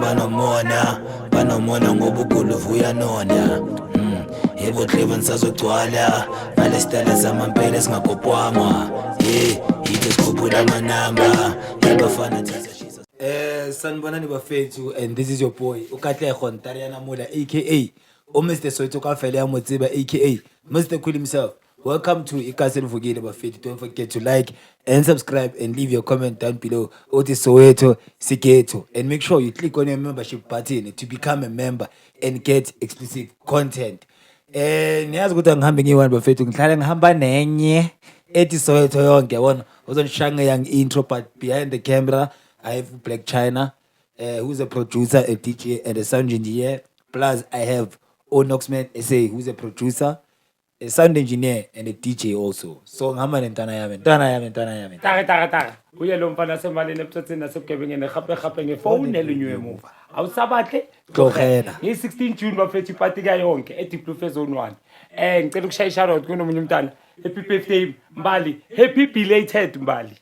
Banomona, banomona ngoba uguluvu uyanona. Yebo Cleven, sazogcwala ngalesitayela samampela esingagopwangwa. Ye yithi sikhuphula amanamba yabafana thatha shisa. Sanibonani bafethu, and this is your boy uKatlego Ntariana Mula, aka uMr Soweto kafele ya Motsiba, aka Mr Cool himself. Welcome to Ikasi Livukile, bafethu. Don't forget to like and subscribe and leave your comment down below. Uthi Soweto Sigeto, and make sure you click on your membership button to become a member and get exclusive content. Niyazi ukuthi angihambe ngiyi-one bafethu, ngihlale ngihamba nenye ethi Soweto yonke, yabona, uzonishaya young intro. But behind the camera I have Black China, who's a producer, a DJ and a sound engineer. Plus I have Onoxman SA, who's a producer, a sound engineer and a DJ also. So ngihamba nentwana yami, ntwana yami, ntwana yami. Taka taka taka, uye lo mfana semalini, ebutsotsi nasebugebengeni, gape gape ngefoni elunywe emuva, awusabahle. Tlogela. Ngiyi-16 June bafethu, ipatika yonke eDiepkloof Zone 1. Ngicela ukushaya i-shout kunomunye umntana. Happy birthday Mbali, happy belated Mbali,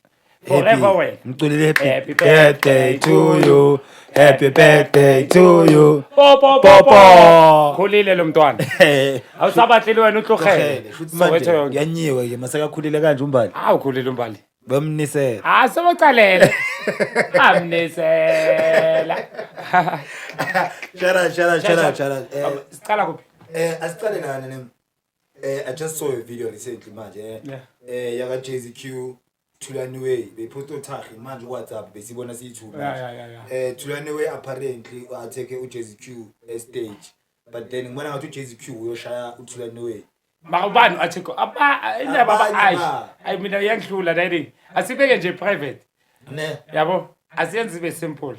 forever wena. Mculile happy, Happy birthday to you, happy birthday to you. Po po po. Po, po. Po. Khulile lo mntwana, awusabahleli wena, utlogele. Futhi Soweto manje yonke. Kuyanyiwe ke masekakhulile kanje uMbali. Hawu, khulile uMbali. Bamnisela. Ah, sebacalele amnisela. Shout out, shout out, shout out, shout out. Sicala kuphi? Asicale nani ne? I just saw a video recently manje. Yaka Jay Q, Thulani Way, bepost uThahi manje ku WhatsApp, besibona siyi-two. Thulani Way apparently attack uJay Q e stage. But then ngibona ngathi uJay Q uyoshaya uThulani Way. Makubani athiko aba indaba Abanye ayi. ba. Ayi, mina iyangihlula nayini, asibeke nje private. Ne. Yabo, asiyenze ibe simple,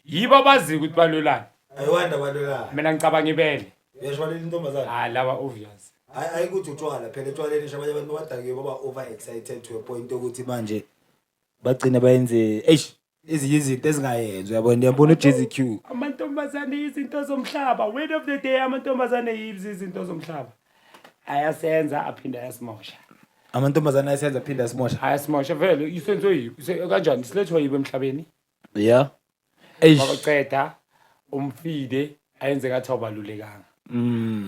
yibo abaziyo ukuthi balolani. I wonder balola. Mina ngicabanga ibele. Uyashwalela intombazana. Hayi, laba obvious. Hayi, ayikuthi utshwala phela, etshwaleni nje abanye abantu badakiwe baba over excited to a point ukuthi manje bagcine bayenze eish ezinye izinto ezingayenzi, uyabona, uyabona uJay Q. Amantombazane izinto zomhlaba, word of the day, amantombazane yizi izinto zomhlaba, ayasenza aphinde ayasimosha. Amantombazane ayasenza aphinde asimosha. Ayasimosha vele, isenzo yibo kanjani, silethwa yibo emhlabeni. Yeah, eish. Bakaceda umfide ayenze ngathi awubalulekanga.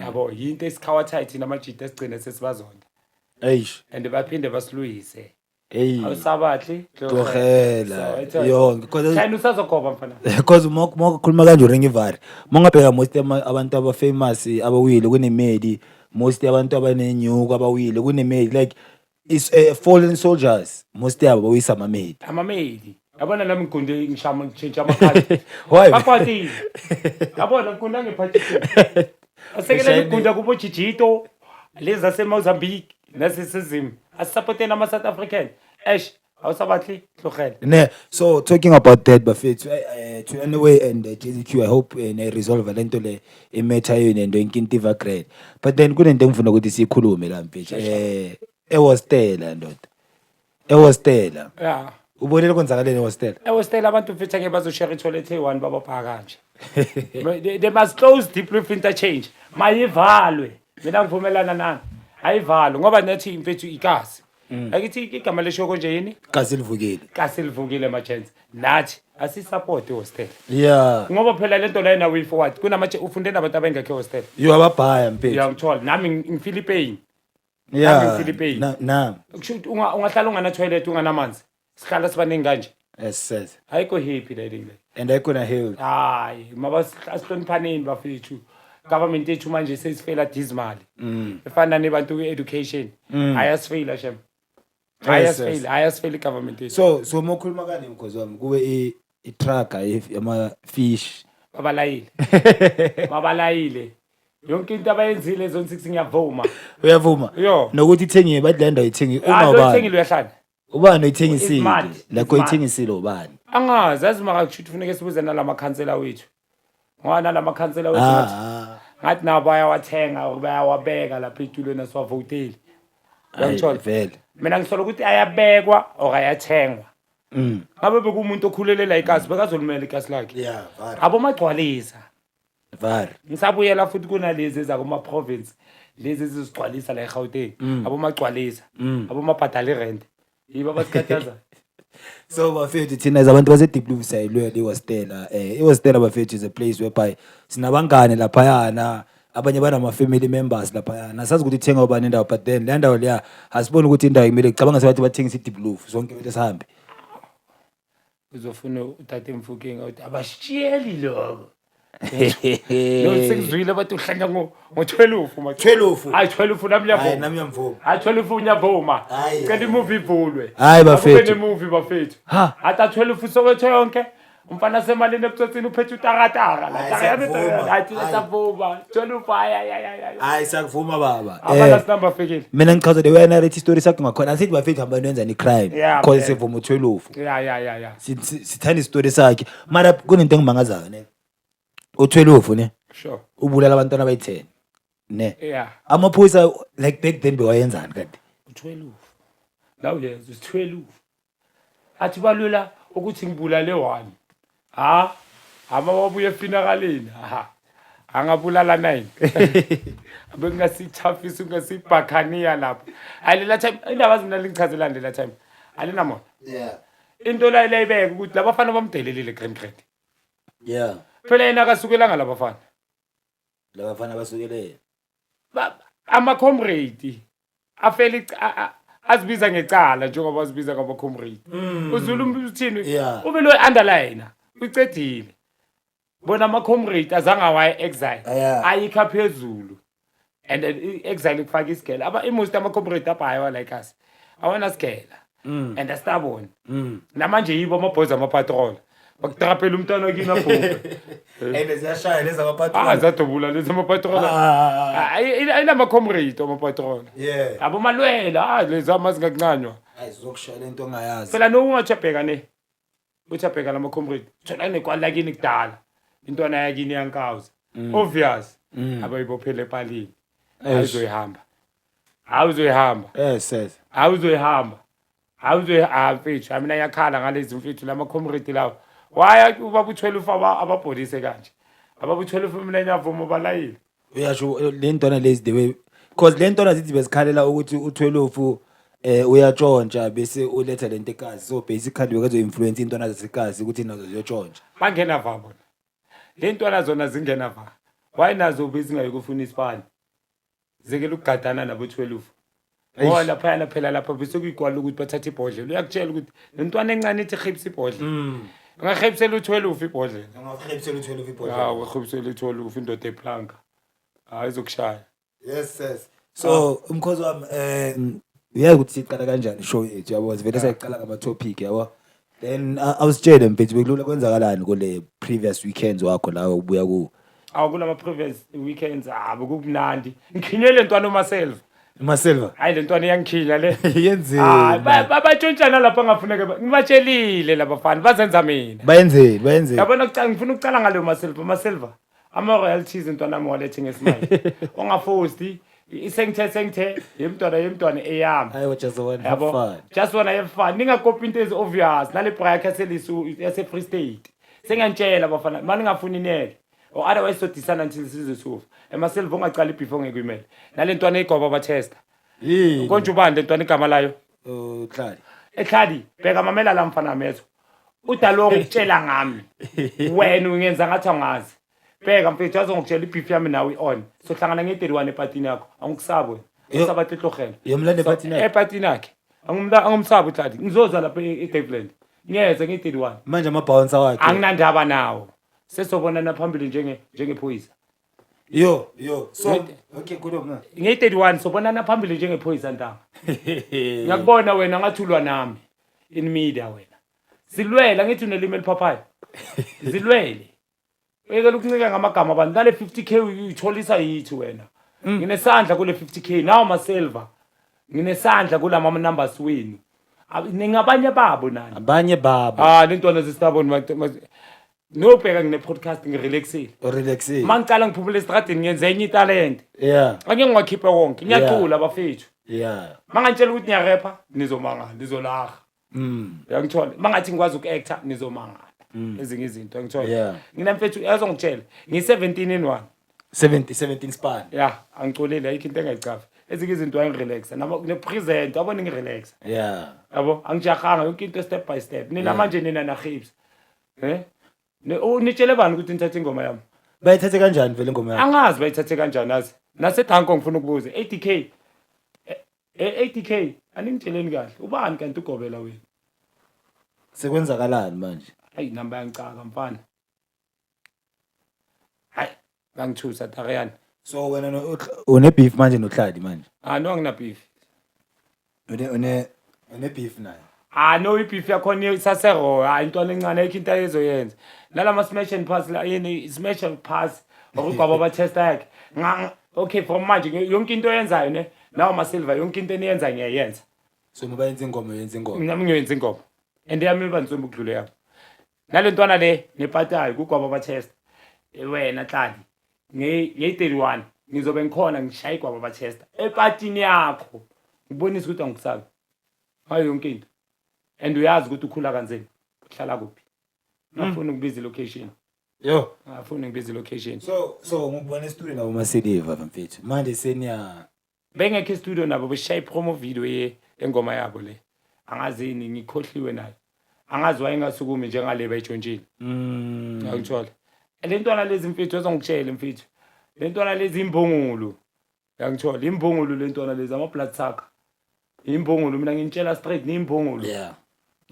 Yabo, yinto esikhawathayo thina amajita, esigcine sesibazonda. Eish. And baphinde basiluyise. Hey. Awusabahle. Tlogela yonke. China usazogoba mfana. Because uma ukhuluma kanje uringa ivari, uma ungabheka most abantu abafamous abawile kunemedi, most abantu abanenyuko abawile kunemedi, like is fallen soldiers, most yabo bawisa amamedi. Amamedi, yabona, nami ngigunde ngishama ngitshintsha amakhadi. Why? Bakwatile, yabona, ngigunda ngephathisi asekela ligunda kubo jijito lezi zasemozambique nasesezim, asisapoteni ama-South African. Esh, awusabahle, tlogela. Ne, so talking about that bafethu, to anyway and JZQ, I hope ne resolve lento le imatter yenu nento inkinto iva great. But then kunento engifuna ukuthi sikhulume la mfethu, ehostela ndoda, ehostela. Ubonile kwenzakaleni ehostela? Ehostela abantu mfethu angeke bazoshare itoilet eyi-one, babapha kanje. They must close Diepkloof Interchange, mayivalwe. Mina ngivumelana nani, ayivalwe ngoba nathi mfethu ikasi, akithi igama leshoko nje yini? Kasi livukile. Kasi livukile, ma-chance nathi asisupport ihostela. Ngoba phela lento leyo nawe forward kunamatshe ufunde nabantu abengekho ehostela. Yo, ababhaya mfethu. Uyangithola, nami ngifeel ipain. Nami ngifeel ipain. Na. Kusho ukuthi ungahlala ungana toilet, unganamanzi, sihlala sibaningi kanje. Yes. Ayikho happy le thing le. And ayikona health. Hayi, mabasihloniphaneni bafethu. Government yethu manje sesifela dismally, efana nebantu kwi-education, ayasifeyila shem, ayasifeyila, ayasifeyila i-government yethu. So uma ukhuluma kane mkhozi wami, kube i-truck yama-fish. Babalayile, babalayile yonke into abayenzile Zone 6, ngiyavuma. Uyavuma? Yo. Nokuthi ithengiwe, bathi le ndawo ithengiwe. Ah, Uma lo ubani ithengile uyahlala. Ubani oyithengisile? Smart, Lakho smart. oyithengisile ubani? Angazi, azi makakusho ukuthi funeke sibuze nalamakhansela wethu, ngoba nalamakhansela wethu ngathi ngathi nabo bayawathenga or bayawabeka lapha etulweni, asiwavoteli. Ayi, Uyangithola? Vele. Mina ngisola ukuthi ayabekwa or ayathengwa. Ngabe bekuwumuntu okhulele la ikasi, bekazolimela ikasi lakhe. Yeah, var. Abomagcwalisa. Var. Ngisabuyela futhi kunalezi ezakuma-province, lezi ezizigcwalisa la eGauteng, abomagcwalisa, abomabhadala irent, yibo abasikhathaza. So bafethu, thina as abantu base-Diepkloof siyayilwela iwastela. Iwastela bafethu is a place whereby sinabangane laphayana, abanye banama-family members laphayana. Asazi ukuthi ithenga ubani indawo, but then leya ndawo leya asiboni ukuthi indawo kumele cabanga sebathi bathengisa i-Diepkloof sonke, kumele sihambe. Uzofuna uthathe Mfukeng uthi abasitsheli lokho. No, sekuzwile bathi uhlanya ngo-12 ma. 12? Hayi, 12 nami. Hayi, ngiyavuma. nami ngiyamvuma. Hayi, 12 ngiyavuma. Hayi, Cela hayi. imovie ivulwe. Hayi, bafethu. Akube nemovie bafethu. Ha. Hata 12 Soweto yonke. Umfana semalini ebutsotshini uphethe utaratara la. Hayi, Tara yami. siyakuvuma. Hayi, Hayi. siyavuma. 12, hayi hayi hayi hayi. Hayi, siyakuvuma baba. Aba last number fikile. Mina ngichaza the way narrate story sakhe ngakhona, asithi bafethu hamba niyenzani i-crime Yeah, cause man. sivuma u-12. Yeah. Sithanda isitori sakhe, mara kunento engimangazayo ne, u-12 ne ubulala abantwana abayi-10 ne. Amaphoyisa like back then bewayenzani kade? U-12. La uyezwa u-12. Athi balula ukuthi ngibulale one. Ha? Ama wabuye efinakaleni. Ha. Angabulala 9. Bengasithafisa ungasibhakhaniya lapho. Hayi, lela time indaba zimna lingichazelani lela time. Alinamona. Into la leyibeka ukuthi labafana bamdelelile grand grand. Phela yena akasukelanga labafana. Labafana basukelele. Ama-comrade afela azibiza ngecala njengoba azibiza ngama-comrade. Uzulu uthini? Yeah. Ube lo underline ucedile. Bona ama-comrade azange awaye exile. Ayikha phezulu. And then i-exile kufaka isigela. Aba i-most ama-comrade abhayiwa like us. Awona sigela. And astabona. Namanje yibo ama-boys ama-patrol. Bakutrapela umntwana kini abhubhe. And ziyashaya lezi Ah, amapatrol. zadubula lezi ama-patrol. Ah. Ayinama-comrade ama-patrol. Abomalwela, ah, lezi amazingakuncanywa. Hayi, sizokushaya lento ongayazi. Phela no ungathi uyabheka ne. Uthi uyabheka lama-comrade. Thola nekwali lakini kudala. Intwana yakini yankawuza. Obvious. Abayibophele epalini. Ayizoyihamba. Awuzoyihamba. Yes. Awuzoyihamba. Awuzoyi, ah mfethu, mina ngiyakhala ngalezi mfethu lama-comrade lawa. Why ubaba uthwele ufa ababholise kanje? Ababa uthwele ufa, mina ngiyavuma balayile. Uyasho le ntwana lezi the way, because le ntwana zithi bezikhalela ukuthi u-12 uyatshontsha bese uletha lento ekazi, so basically bekazo influence intwana zasekazi ukuthi nazo ziyotshontsha. Bangena va bona. Le ntwana zona zingena va. Why nazo bezingayokufuna isipani? Zekela ukugadana nabo 12. Ngoba laphayana phela lapha bese kuyigwala ukuthi bathathe ibhodlela. Uyakutshela ukuthi le ntwana encane ithi rhebisa ibhodlela. Ungahebisela u-12 ibhodlela. Ungahebisela u-12 ibhodlela. Hawu, uhebisela u-12 indoda eplanka. Hayi, izokushaya. Yes. So umkhozi wami, uyazi ukuthi siqala kanjani show yethu, yabo, sivele sayiqala ngama topic, yabo. Then awusitshele mfethu, bekulula kwenzakalani kule previous weekends wakho la ubuya ku? Awu, kulama previous weekends, ah, bekumnandi. Ngikhinyele ntwana uMaselva. Masilva. Hayi, le ntwana iyangikhinya le. Yenzeni? Hayi, batshontshana lapha ngafuneka ngibatshelile labafana bazenza mina. Bayenzeni? Bayenzeni? Yabona kucala ngifuna ukucala ngaleyo Masilva, Masilva. Ama-royalties ntwana wami walethe ngesimanje. Ungafosti isengithe sengithe yemntwana yemntwana eyami. Hayi, just wanna have Yabo. fun. Just wanna have fun. Ningakopi into ezi obvious nale bra yakhe yaselisu yase Free State. Sengiyantshela bafana, maningafuni neke. Or otherwise sodisana until size sofa. Emasilva ungacala before ngeke uyimele. Nale ntwana egoba bathesta. Yini? Konje ubani le ntwana igama layo? Uhlali. Ehlali, bheka mamela la mfana metho. Udalo ngikutshela ngami. Wena ungenza ngathi awungazi. Bheka mfethu, yazi ngikutshela i-beef yami nawe i-on. Sohlangana nge-31 epatini yakho. Angikusabi wena. Angisabi tlotlogela. Yomlando epatini yakhe? Epatini yakhe. Angumsabi uhlali. Ngizoza lapha e-Daveland. Ngiyeza nge-31. Manje ama bouncer wakhe. Anginandaba nawo. Sesobonana phambili njengephoyisa. Yo, yo. So okay, khuluma. Nge-31 sobonana phambili njengephoyisa ntanga. Ngiyakubona wena ngathulwa nami in media wena. Silwela ngithi unelimi eliphaphayo. Zilwele. Uyekela ukuncika ngamagama abantu. Nale 50K uyitholisa yithi wena. Nginesandla kule 50K nawo masilver. Nginesandla kulama numbers wenu. Ningabanye babo nani. Abanye babo. Ah, lentwana zistabon nobheka ngine podcast ngirelaxile. Relaxing. Mangicala ngiphumule estradini ngenze enye italent. Ake ngiwakhiphe wonke. Ngiyacula bafethu. Mangantshela ukuthi ngiyarepha nizomangala, nizolaha. Uyangithola? Mangathi ngikwazi uku-acta nizomangala. Ezinye izinto uyangithola? Yeah. Ngina mfethu yazongitshela ngiyi-17 in 1. 70 17 span. Ya, angicoleli ayikho into engayicavi. Ezinye izinto ayingirelaxa ne-present yabona ingirelaxa. Yabo, angijahanga, yonke into step by step. Nina manje nina nahips, eh nitshele bani ukuthi nithathe ingoma yami? Bayithathe kanjani vele ingoma yakho? Angazi bayithathe kanjani, azi nasedanko. Ngifuna ukubuza ADK, ADK, aningitsheleni kahle, ubani kanti ugobela wena? Sekwenzakalani manje? Hayi, namba yangicaka mfana, hayi, bangithusa tariyana. So wena une beef manje noHladi manje? Ah no, angina beef. Une beef naye? Ah no, i-beef yakhona isasero. Hayi, intwana encane, ayikho into ayezoyenza nalama smash and pass la. Yini smash and pass or ugwaba ba-testa yakhe? Okay, from manje yonke into oyenzayo ne nawo ma-silver, yonke into eniyenza ngiyayenza. So uma bayenza ingoma, yenza ingoma? Nami ngiyoyenza ingoma and yami iba nsumbu ukudlula yabo nale ntwana le nepatayo kugwaba ba-testa. Wena Tlali, ngeyi-31 ngizobe ngikhona, ngishaya igwaba ba-testa epatini yakho, ngibonise ukuthi angikusabi ngayo yonke into. And uyazi ukuthi ukhula kanzima, uhlala kuphi. Ngafuni ukubiza i-location. Yo. Ngafuni ngibiza i-location. So ngikubona e-studio nabo Masiliva, mfethu, manje seniya Bengekho e-studio nabo, beshaya i-promo video ye engoma yabo le, angazini, ngikhohliwe nayo, angazi wayengasukumi njengale bayitshontshile. Ngiyangithola le ntwana lezi mfethu, ezongitshela mfethu, le ntwana lezi imbungulu, yangithola imbungulu le ntwana lezi, ama-blood sucker, imbungulu. Mina nginitshela straight, niyimbungulu. Yeah,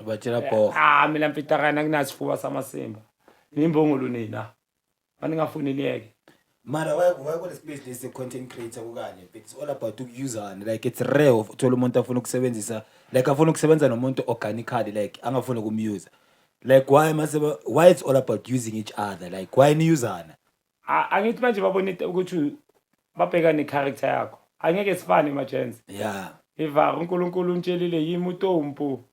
ubatshela boho. Ah, mina mfitakana kunasifuba samasimba, niyimbungulu nina, maningafuni niyeke. Mara why kule space lesi content creator kukanye, it's all about ukuyuzana. Like it's rare uthola umuntu afuna ukusebenzisa, like afuna ukusebenza nomuntu organically, like angafuni ukumuse. Like why mase, why it's all about using each other? Like why niyuzana? Angithi manje babona ukuthi babheka ne-character yakho, angeke sifane ma-gents. Ivar uNkulunkulu untshelile yimi utompu,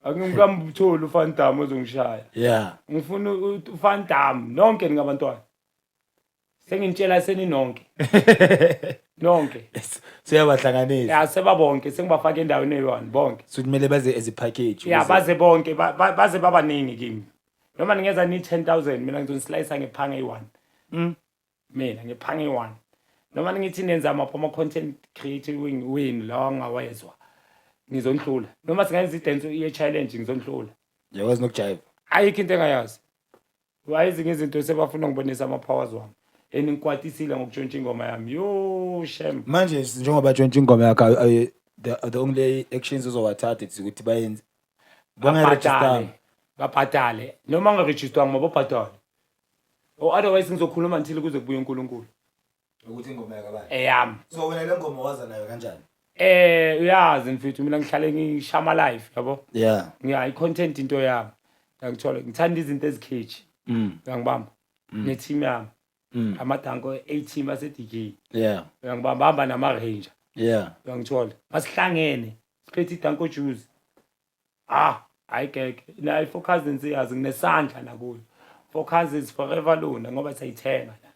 angikamtholi ufandam ozongishaya. Ngifuna ufandam, nonke ningabantwana, senginitshela seninonke nonke. Siyabahlanganisa. Ya, sebabonke, sengibafaka endaweni eyi-one bonke. So kumele baze as a package. Ya, baze bonke, baze babaningi kimi, noma ningeza ni-10 000, mina ngizonisilayisa ngephanga eyi-one. Mina ngephanga eyi-one, noma ningithi nenza amaphi ama-content creator wenu lawa angawezwa, ngizonihlula. Noma singenza i-dance ye-challenge, ngizonihlula. Uyakwazi nokujiva? Ayikho into engayazi. Ezinye izinto sebafuna ngibonisa ama-powers wami and ngikwatisile ngokutshontsha ingoma yami, yo shem. Manje njengoba tshontsha ingoma yakho, the only actions ozowathatha is ukuthi bayenze Babhadale. bangaregister? Babhadale, noma angarejistwanga, mababhadale or otherwise ngizokhuluma until kuze kubuye uNkulunkulu. Ukuthi ingoma yakabani? Eyami. So wena le ngoma waza nayo kanjani? Uyazi mfethu, mina ngihlale ngishama life, yabo. Ngiya i-content into yami, ngiyangithola, ngithanda izinto ezikheji. Uyangibamba, ne-team yami, amadanko A-team ase-DK. Uyangibamba, hamba nama-ranger. Uyangithola, masihlangene siphethe idanko juice. Ah, hayi geke nayo i-Four Cousins, iyazi nginesandla nakuyo Four Cousins forever lona, ngoba siyayithenga la.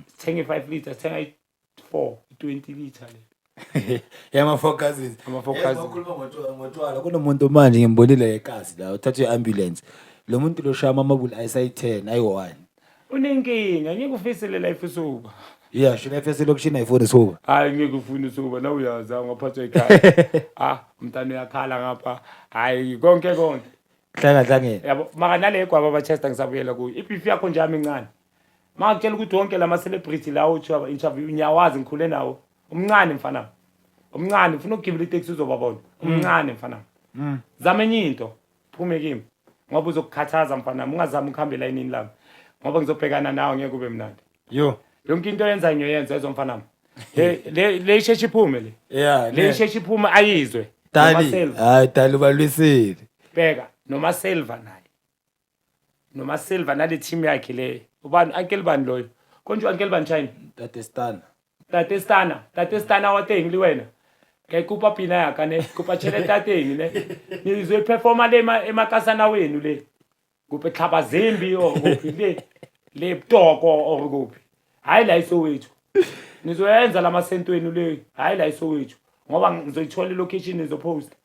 Sithenga i-5 liter, sithenga i-4, i-20 liter le. Yama-Four Cousins. Ama-Four Cousins. Wakhuluma ngotshwala, kunomuntu manje ngimbonile ekasi la uthathwe i-ambulance, lo muntu lo shaya amabuli ayisayi-10 ayi-one. Unenkinga, ngeke ufise le life usuba. Yeah, shona eselokishini ayifuni suba. Hayi, ngeke ufune usuba na uyazi awungaphathwa ekhaya. Ah, umntana uyakhala ngapha, hayi, konke konke. Hlanga hlangene. Yabo, maka nale gwaba bachester, ngisabuyela kuyo i-beef yakho nje yami incane. Makutshela ukuthi wonke lama celebrity lawo uthi interview ngiyawazi, ngikhule nawo. Umncane mfana, umncane, ufuna ukugibela iteksi uzobabona. Umncane mfana, zama enye into, phume kimi ngoba uzokukhathaza mfana. Ungazami ukuhamba elayinini lami ngoba ngizobhekana nawe, ngeke kube mnandi. Yo. Yonke into oyenza ngiyoyenza ezo mfana. Le isheshe iphume le. Le isheshe iphume, ayizwe. Noma Dali. Silver. Hayi Dali, ubalwisile. Bheka noma Silver naye, noma Silver nale team yakhe le, ubani, uncle bani loyo konje, uncle bani China? Tate Stana. Tate Stana, Tate Stana wa teng le wena ka ikopa pina ya ka ne, kopa tšhelete ya teng ne, ngizoyiperforma le emakasana wenu le, kuphi, Tlhabazembi or kuphi le, le Toko or kuphi, hayi la eSoweto. Nizoyenza la masento wenu le, hayi la eSoweto, ngoba ngizoyithola i-location, nizoposta.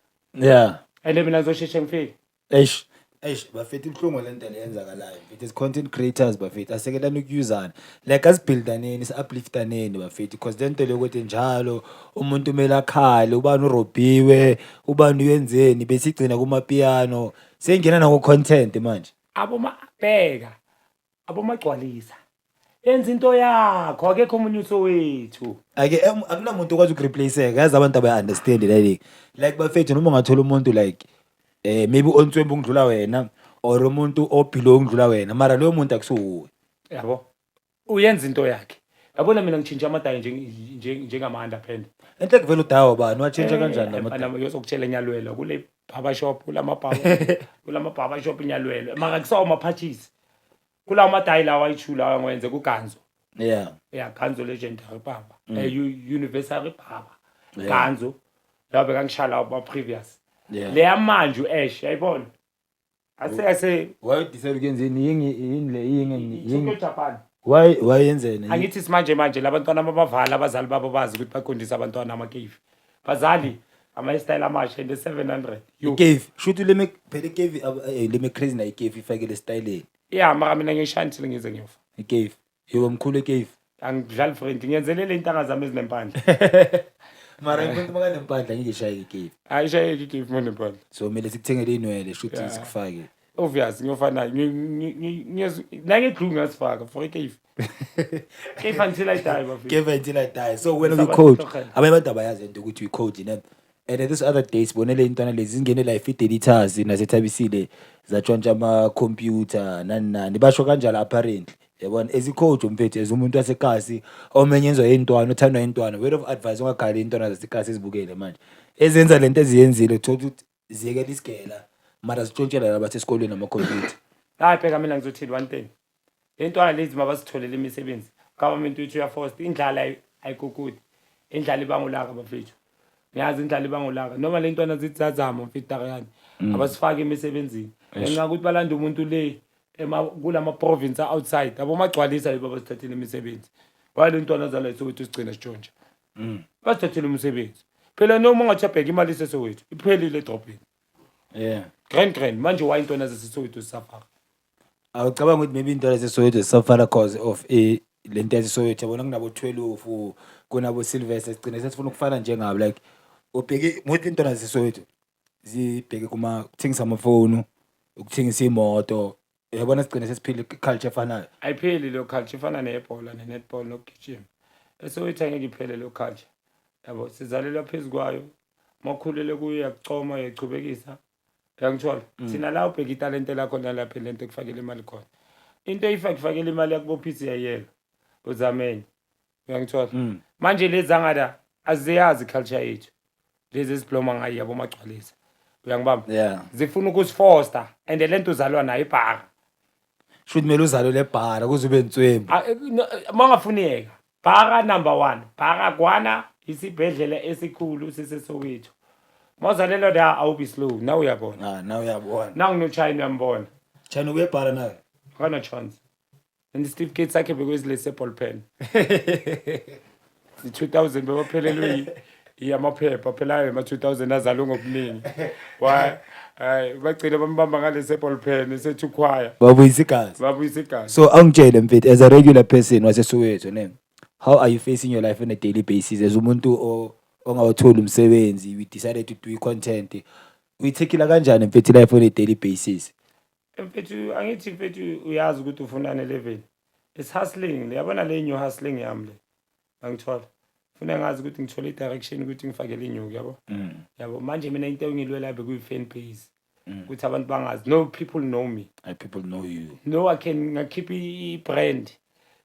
And mina ngizosheshe ngifike. Eish. Eish bafethu, ibuhlungu le nto leyenzakalayo mfethu. As content creators bafethu, asekelani ukuyuzana, like asibuildaneni, si-upliftaneni bafethu, because le nto le ukuthi njalo umuntu kumele akhale, ubani urobhiwe, ubani uyenzeni, bese igcina kumapiyano, seyingena naku-content manje. Aboma bheka, abomagcwalisa, yenza into yakho, akekho omunye usowethu. Ake akunamuntu okwazi ukureplaceka, yazi abantu abayi-understand like bafethu, noma ungathola umuntu like maybe ontswembu ukundlula wena or umuntu o-below ukundlula wena, mara loyo muntu akusuwuwe. Yabo, uyenza into yakhe, yabona. Mina ngitshintsha amadayi njengama-underpant. Enhle kuvela udawa bani watshintsha kanjani la madoda? Yozokutshela, nyalwelwa kule barber shop, kulama barber shop nyalwelwa, mara kusawo maphatshisi kulawo madayi lawa ayi-two lawa ngiwenze kuganzo. Ya, Ganzo Legendary Barber, Universal Barber. Ganzo lawa bekangishaya lawa ba-previous. Leya manje u-ash yayibona ase ase Why decide ukuyenzeni yini yini le yini yini? Japan. Why yenzeni? Angithi simanje manje labantwana ababavala abazali babo bazi ukuthi baqondisa abantwana amakevi, bazali ama-style amasha and 700 yo. Ikevi shuthi leme phela, ikevi leme crazy na ikevi ifakele styleni. Ya, mara mina ngiyishaya until ngize ngiyofa. Ikevi yebo, mkhulu ikevi. Angidlali friend, ngiyenzelele intanga zami ezinempandla. Mara umuntu makanempandla ngeke ishaye ikevi. Ayishayeki ikevi monempandla. So kumele sikuthengele inwele shuthi sikufake. Obvious, ngiyofana nange-glue ngasifaka for ikevi, cave until I die, bafethu. Give until I die. So wena Sabantu uyi-coach, tlogela. Abanye abantu abayazi lento ukuthi uyi-coach ne, and this other day sibonele intwana lezi zingene la eFidelitas naseThabisile, zatshontsha ama-computer nani nani, basho kanjalo apparently, yabona. As i-coach umfethu, as umuntu wasekasi omenyenzwa yintwana, othandwa yintwana, word of advice ungakhali intwana zasekasi ezibukele manje ezenza lento eziyenzile, uthola ukuthi ziyekela isigela mara zitshontshela laba basesikolweni amakhompyutha. Hayi bheka, mina ngizothini, one thing, lentwana lezi mabazitholele imisebenzi. Government wethu uyafosta indlala, ayikukudi indlala ibangulaka bafethu, ngiyazi indlala ibangulaka, noma le ntwana zithi zazama mfethu takayani, abasifaki emisebenzini ngenxa yokuthi balanda umuntu le kulama province outside, abomagcwalisa yibo abasithathile imisebenzi. Wale ntwana zala eSoweto sigcina sitshontsha, basithathile umsebenzi phela, noma ungathi uyabheka imali iseSoweto, iphelile edrobheni. Grand grand manje, why intwana zaseSoweto zisafaka? Awucabanga ukuthi maybe intwana zaseSoweto zisafana cause of lento yaseSoweto, yabona, kunabo 12, kunabo Sylvester, sigcine sesifuna ukufana njengabo, like ubheke muthi intwana zaseSoweto zibheke kuma kuthengisa amafoni, ukuthengisa imoto, yabona, sigcine sesiphila i-culture efanayo. Ayipheli leyo culture, ifana nebhola ne-netball nokugijima. ESoweto angeke iphele leyo culture, yabo, sizalelwa phezu kwayo, uma ukhulele kuyo uyakucoma, uyayichubekisa, uyangithola. Thina la ubheka italente lakho nalapho lento ekufakela imali khona, into eyifakifakela imali yakubophisa, iyayeka uzameni, uyangithola. Manje lezi zangala aziyazi i-culture yethu, lezi ezibloma ngayo yabo magcwalisa, uyangibamba? Yeah. Zifuna ukusifosta, and le nto uzalwa nayo ibhara. Shuthi kumele uzalwe lebhara kuze ube nswembu. Ah, no, uma ungafuni yeka bhara number one, Baragwanath isibhedlela esikhulu siseSoweto. Uma uzalelwa la awubi slow na, uyabona. Ah, na uyabona. Nangu nochina uyambona. China uyebhara nayo. Akana chance, and isitifiketi sakhe bekwezilesi seball pen i-2000, bebaphelelwe yamaphepha phela ayo ma-2000, azalwe ngobuningi. Hayi, bagcine bambamba ngale seball pen esethi ukhwaya. Babuyisa igazi. Babuyisa igazi. So angitshele mfethu, as a regular person waseSoweto ne, how are you facing your life on a daily basis as umuntu ongawutholi umsebenzi? We decided to do i-content, uyithekila kanjani mfethu life on a daily basis? Mfethu, angithi mfethu uyazi ukuthi ufunani level, it's hustling le, yabona, le new hustling yami le, angithola funa ngazi ukuthi ngithole i-direction ukuthi ngifakele inyuku, yabo. Yabo manje mina into engilwela bekuyi-fan base, ukuthi abantu bangazi, no, people know me. And people know you. No, I can ngakhipha i-brand.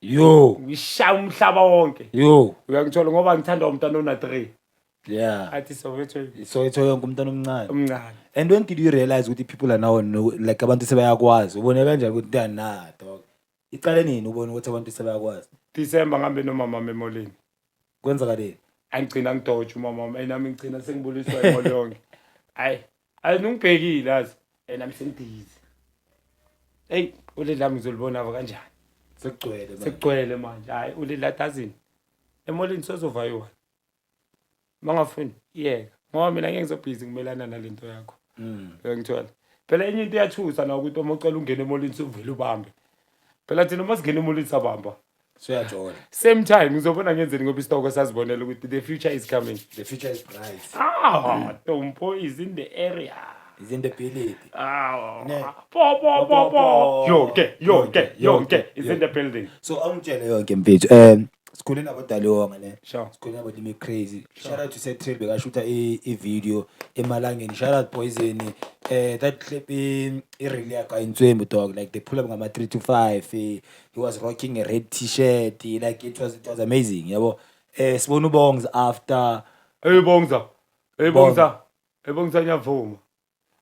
Yo. Ngishaya umhlaba wonke. Yo. Uyangithola, ngoba ngithandwa umntwana ona-3. Athi Soweto. Soweto yonke, umntwana omncane. Omncane. And when did you realize ukuthi people are now know, like abantu sebayakwazi? Ubone kanjani ukuthi na dog, icale nini ubone ukuthi abantu sebayakwazi? December ngihambe nomama emolini. Kwenzakaleni? Angigcina ngidoja umama wami, nami ngigcina sengibuliswa imali yonke. Hayi, ayi, nungibhekile azi, nami sengidize, eyi, uleli lami ngizolibona kanjani? Sekugcwele manje. Sekugcwele manje, hayi, uleli ladazini emolini sozovayiwa, mangafuni iyeka, ngoba mina ngeke ngizobhizi ngimelana nalento yakho. Uyangithola? Phela enye into iyathusa na ukuthi uma ucela ungene emolini suvele ubambe. Phela thina uma singena emolini sabamba. Soyajola. Same time ngizobona ngenzeni ngoba isitoko sazibonela ukuthi the future is coming. The future is bright. Ah, Tompo is in the area. Is in the building. Ah, Ne. po po po po. Yonke, yonke, yonke is in Yonke. the building. So awungitshele yonke mfethu. Sikhule nabodalonga ne. Sure. Sikhule nabo Limi Crazy. Shout out to Set Trail bekashutha i-video emalangeni. Shout out Poison. That clip i-reel yakhe ayintswembu dog, like they pull up ngama 3 to 5. He was rocking a red t-shirt. Like it was amazing, yabo. Sibona uBongs after. Hey Bongza. Hey Bongza. Hey Bongza, ngiyavuma.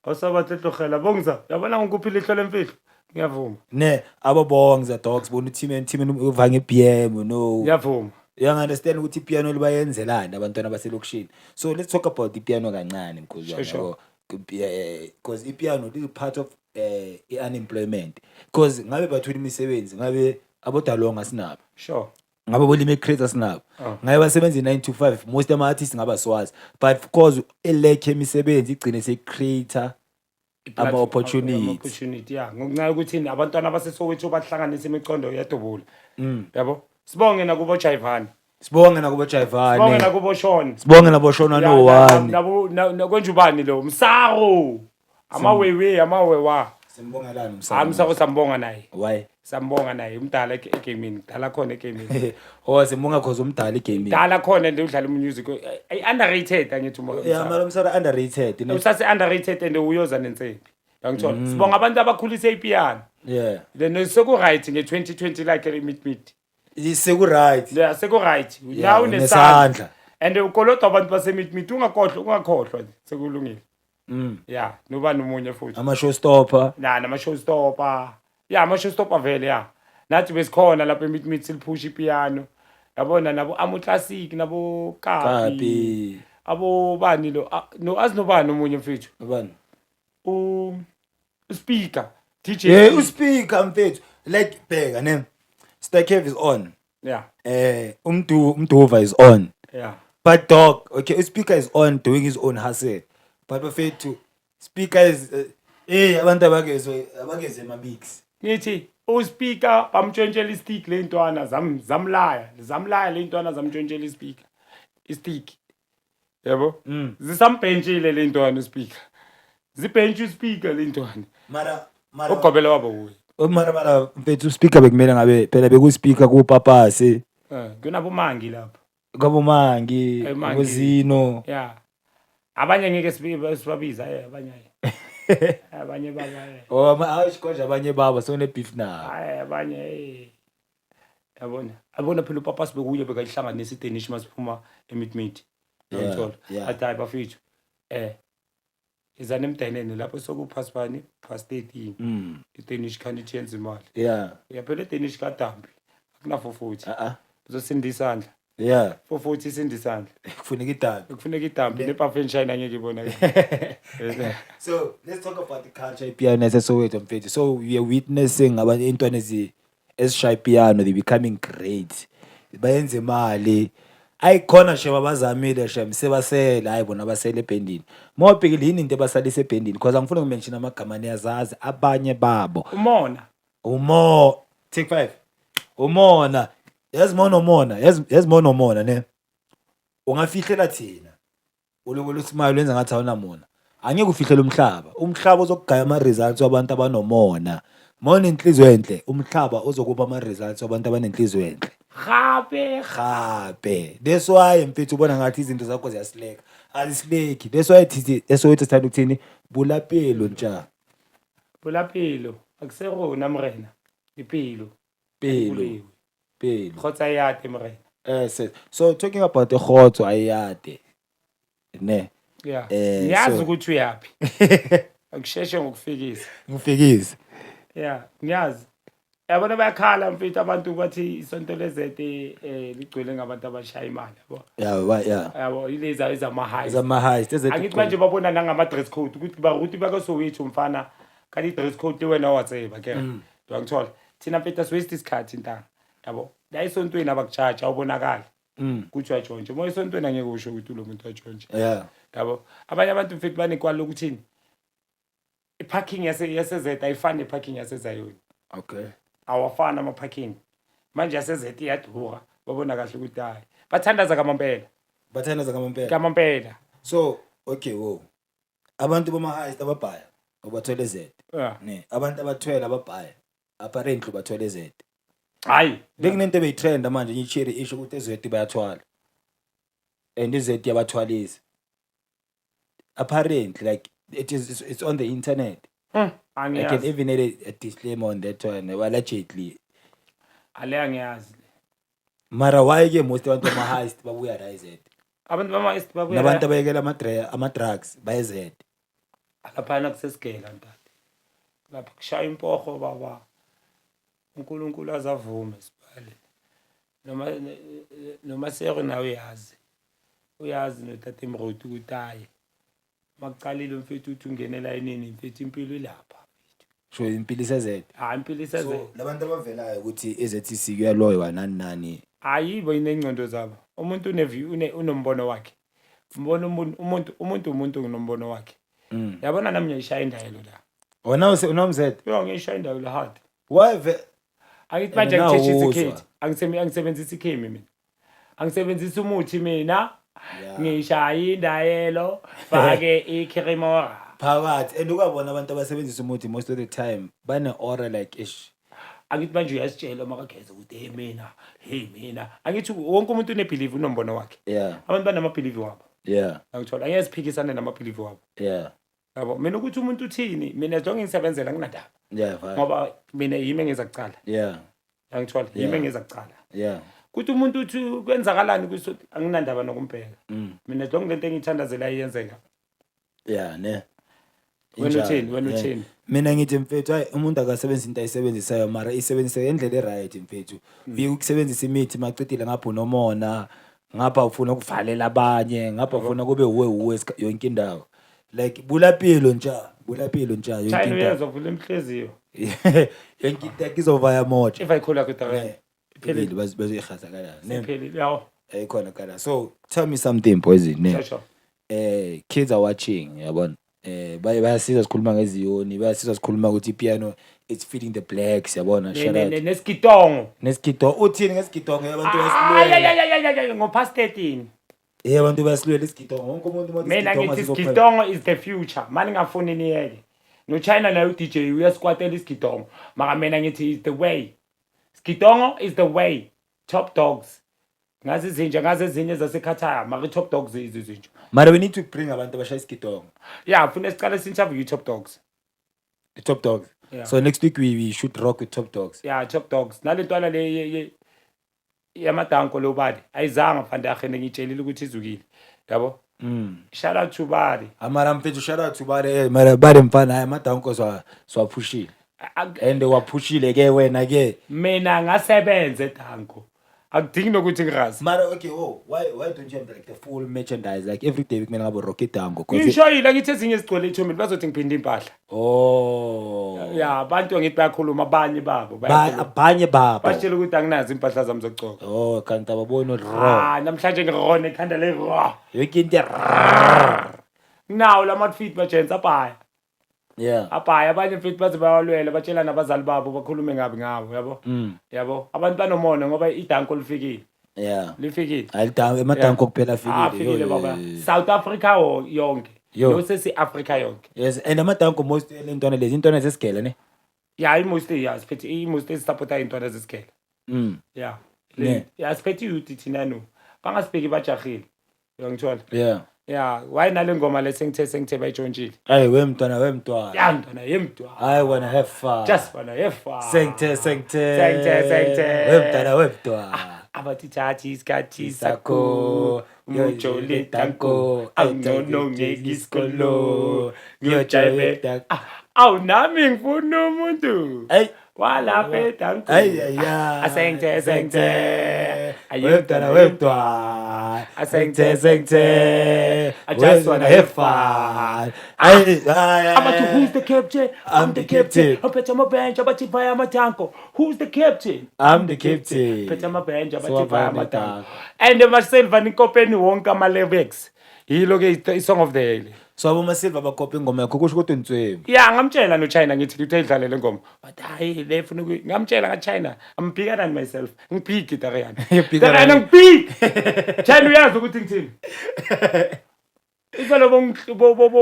Awusabahle tlogela Bongza. Yabona ngikuphile ihlo lemfihlo. Ngiyavuma. Ne abo Bongs dogs, bona uTeam Team uvange BM no. Ngiyavuma. You understand ukuthi ipiano libayenzelani abantwana baselokishini. So let's talk about ipiano kancane mkhuzi wami, Sure. yabo. Because ipiano is part of i-unemployment, because ngabe bathola imisebenzi, ngabe abodalonga sinabo, ngabe bolime creator sinabo, ngabe basebenza i-9 to 5, most ama-artists ngabe siwazi, but of course i-lack yemisebenzi igcine seyi-creator ama-opportunities. Ama-opportunity, ya, ngokuncaye ukuthi abantwana baseSoweto bahlanganisa imicondo yadubula, yabo. Sibonge nakubo Jaivane. Sibonge nakubo Sibonge Jaivane. Nakubo Sean. Sibonge nabo Shona. Ya, No-one. Konje ubani lo Msaro, amawewe, amawewa. Simbongelani? Hayi, Msaro sambonga naye. Why? Sambonga naye, umdala egamini, dala khona egamini. Oh, simbonga cause umdala egaming. Dala khona nje, udlala music ay underrated, angithi Yeah, mara umsara underrated ne. Usase underrated and uyoza nensimbi, yangithola. Sibonga abantu abakhulise ipiano. Then seku-right nge-2020 like meet meet. Seku-right. Yeah, seku-right. Yeah, La unesandla. unesandla. And ukolodwa abantu basemit meet, ungakhohlwa, ungakhohlwa nje, sekulungile. Ya, nobani omunye futhi? Ama-showstopper. Na nama-showstopper, ya, ama-showstopper vele, ya. Nathi besikhona lapha emit meet siliphusha ipiano, yabona, nabo amo classic, nabo Kapi. Kapi. Abo bani lo, no, azinobani omunye mfethu? Ubani? Uspeaker DJ. Yeah, uspeaker mfethu, like bheka ne, Starkev is on. Umdu Umduva is on. But dog, okay, speaker is on doing his own hustle, but bafethu, speaker is abantu abangezwe, abangeze ema-mix. Ngithi uspeaker bamtshontshela istick le ntwana, zamlaya, zamlaya le ntwana, zamtshontshela ispeaker istick, yabo. Zisambhentshile le ntwana uspeaker, zibhentshi uspeaker le ntwana. Mara Ugobela wabo kuye. Mara mfethu, speaker bekumele ngabe phela bekuspeaker kupapasi. Kunabomangi lapho. Kwabomangi. Mangi. Kozino. Ya, abanye ngeke sibabiza, abanye, abanye baba Oh, hayi konje abanye babo sone-beef nabo. Hayi, abanye, yabona, yabona phela upapa sibekuye bekayihlanganisa idanish masiphuma emitmit. Uyangithola? Yeah. Athi hayi bafethu, izana emdenene lapho soku-past bani, past 13. Idanish khani yenza imali. Ya, phela idanish kadambi akuna 440. Uh-uh. Uzosinda isandla. 440 isinda isandla. Kufuneka idambi. Kufuneka idambi nepafenshine angeke ibonakale. So let's talk about the culture ipiano yaseSoweto mfethu. So we are witnessing abantu, intwana ezishaya ipiano, they becoming great, bayenza imali. Ayikhona shem, abazamile shem, sebasele. Hayi bona basele ebhendini. Uma ubhekile, yini into ebasalisa ebhendini? Because angifuni ukumention amagama, niyazazi abanye babo. Umona. Umo take five, umona. Yazi mona, umona, yazi mona, umona ne ungafihlela thina ulokolo smile, wenza ngathi awunamona, angeke ufihlele umhlaba. Umhlaba uzokugaya ama-results wabantu abanomona. Mona inhliziyo enhle, umhlaba uzokuba ama-results wabantu abanenhliziyo enhle. Gape. Gape. That's why mfethu ubona ngathi izinto zakho ziyasileka, azisileki. That's why thithi eSoweto sithanda ukuthini, bulapelo ntsha. Bolapelo akuserona morena, dipelo. Pelo. Bolewe. Pelo. Kgotsa yate morena. So talking about the kgotso ayade ne. Ya. Ngiyazi ukuthi uyaphi, akusheshe ngokufikisa. Ngifikise. Ya, ngiyazi, yabona bayakhala mfethu abantu, bathi isonto lezete ligcwele ngabantu abashaya imali, yabo. Ya ba ya. Yabo, ilezi ezama-high. Zama-heist. Angithi manje babona nangama-dress code ukuthi baruti bakaSoweto mfana ka di-dress code le wena wa tseba kere. Uyangithola? Thina mfethu asiwaste isikhathi ntanga, yabo. La esontweni abakujaji, awubonakali ukuthi uyatshontsha. Uma esontweni angeke usho ukuthi ulo muntu uyatshontsha. Yabo, abanye abantu mfethu banekwali lokuthini. I-parking yase-Z ayifani ne-parking yaseZayoni. Awafani ama-parking. Manje yase-Z iyadura, babona kahle ukuthi hayi, bathandaza kamampela. Bathandaza kamampela. Kamampela. So okay, wo abantu bama-heist ababhaya ubathwele Z, ne abantu abathwele ababhaya apparently bathwele Z. Hayi. Bekunento ebeyitrenda manje, icheri isho ukuthi eZet bayathwala and iZet yabathwalisa apparently. Like it's on the internet. I can Angiyazi. even add a disclaimer on that one, allegedly. Ale, angiyazi. Mara why ke most abantu bama-heist babuya la eZ? Abantu bama-heist babuya Nabantu abayekela ama-drugs baye-Z. Laphana kusesigela, ntate. Lapha kushaya impoho, baba. UNkulunkulu azavume sibale noma sero nawe uyazi notata Emroti ukuthi hayi, makucalile mfethu uthi ungene elayinini, mfethu, impilo ilapha. So impilo ise-Z. Hayi, impilo iseze. So labantu abavelayo ukuthi e-ZCC kuyaloywa, nani nani? Ayibo, inengcondo zabo. Umuntu une-view, unombono wakhe. Umbona umuntu unombono wakhe. Yabona, nami ngiyayishaya indayelo la. Wena unomzet? Yo, ngiyayishaya indayelo hard. Why ve? Angithi manje And angitheshisi nawuzwa. ikhethi, angisebenzisi ikhemi mina, angisebenzisi umuthi mina. Ngishaya indayelo, fake ikhrimora. Phakathi, and ukabona abantu abasebenzisa umuthi most of the time bane-aura like ish. Angithi manje uyasitshela makageza ukuthi hey mina, hey mina. Angithi wonke umuntu une-belief, unombono wakhe. Abantu banama-belief wabo. Angithola, angeke siphikisane nama-belief wabo. Yabo, mina ukuthi umuntu uthini, mina as long ngisebenzela nginandaba. Fine. Ngoba mina yimi engeza kucala. Angithola, yimi engeza kucala. Kuthi umuntu uthi kwenzakalani kuso, anginandaba nokumbheka. Mina as long lento engiyithandazela iyenzeka. Yeah, ne. Wena Injalo. uthini? Wena uthini? Mina ngithi, mfethu, hayi, umuntu akasebenzisa into ayisebenzisayo, mara isebenzise ngendlela e-right, mfethu. Uye ukusebenzisa imithi, macedile ngapha unomona, ngapha ufuna ukuvalela abanye, ngapha ufuna kube uwe uwe yonke indawo. Like bulapilo ntsha, bulapilo ntsha yonke China into. Uyezwa, vula imhliziyo. Yonke into izovaya moja. If ayikholwa kudakela. Iphelile, bazoyihasa kanjani? Ne. Iphelile, yawo. Ayikhona kana. So tell me something, Poison, ne. Sure, sure. Kids are watching, yabona. Bayasiza sikhuluma ngeziyoni, bayasiza sikhuluma ukuthi ipiano it's feeding the blacks, yabona. Shout out. Nesigitongo. Nesigido, uthini ngesigido abantu Ay, bayasilwela? ay, ay, ay, ay, ay, ngo-past 13. Abantu bayasilwela isigido, wonke umuntu umuntu Mina ngithi isigidongo is the future. Mani ngafuni niyeke. No-China naye u-DJ uyasikwatela isigidongo. Mara mina ngithi is the way. Sigidongo is the way. Top Dogs. Ngazi izinja, ngazi ezinye zasekhathaya, mara i-Top Dogs izinja. Mara we need to bring abantu abashaya isigidongo. Yeah, funa siqale si-interview i-Top Dogs. The Top Dogs. Yeah. So next week we should rock with Top Dogs. Yeah, Top Dogs. Nale ntwana le yamadanko lo bali ayizanga vandaag, ngitshelile ukuthi izukile. Yabo? Shout out to Bali. Amara mfethu, shout out to Bale, mara Bale mfana, hayi, amadanko siwaphushile. And waphushile ke wena ke. Mina ngasebenza edanko. Akudingi nokuthi ngirazi. Mara okay, oh, why don't you have like the full merchandise, like every day kumele ngabe rock idanko? Ngishoyile, ngithi ezinye zigcwele ithomini, bazothi ngiphinde impahla. Oh. Ya, abantu angithi bayakhuluma, abanye babo bayakhuluma. Abanye babo. Basitshela ukuthi anginazo impahla zami zokugcoka. Oh, kanti ababoni raw. Ah, namhlanje ngirone ikhanda le raw. Yonke into. Nginawo la outfit bajents abhaya. Abhaya abanye mfethu baze bayalwela, batshela nabazali babo, bakhulume ngabi ngabo, yabo. Yabo, abantu banomona ngoba idanko lifikile. Lifikile. Ayidanko, emadanko kuphela Ah, afikile. afikile Yo, baba. yo, yo. South Africa yonke. Yo. No, sesi Africa yonke. Yes, and amadanko most lentwana lezi, intwana zesigele ne. Yeah, i-mostly, yeah, siphethe i-mostly supporta intwana zesigele. Yeah. Yeah, siphethe youth thina, no. Bangasibheki bajahile. Uyangithola? Yeah. Yeah, why nale ngoma le sengithe bayitshontshile. Hey, we mntwana, we mntwana. Ya mntwana, yemntwana. I wanna have fun. Just wanna have fun. Sengithe, sengithe. Sengithe, sengithe. We mntwana, we mntwana. Abathi thatha isikhathi Sakho, sakho umujole danko, awungcono ngeke isikolo ngiyojayive. Awu, nami ngifuna umuntu Hey. walapha edanko. Ay ay ay. Asengithe, sengithe. We mntwana, we mntwana. Asengithe, sengithe. I just wanna have fun. Ay ay. Abathi who's the captain? I'm the captain. Aphethe amabench, abathi vaya amatanko. Who's the captain? I'm the captain. Phethe amabench, abathi So vaya vaya amatanko. And Marcel van Inkopeni wonke ama-lyrics yilo ke, i-song of the year le. So abomasilva bakopa ingoma yakho, kusho ukuthi unswembu. Ya, ngamtshela noChina, ngithi uthe idlale le ngoma, but hayi, le funa ngamtshela ngaChina, I'm bigger than myself, ngibig Tariyana. You're bigger Tariyana, ngibig China, uyazi ukuthi ngithini. Izolo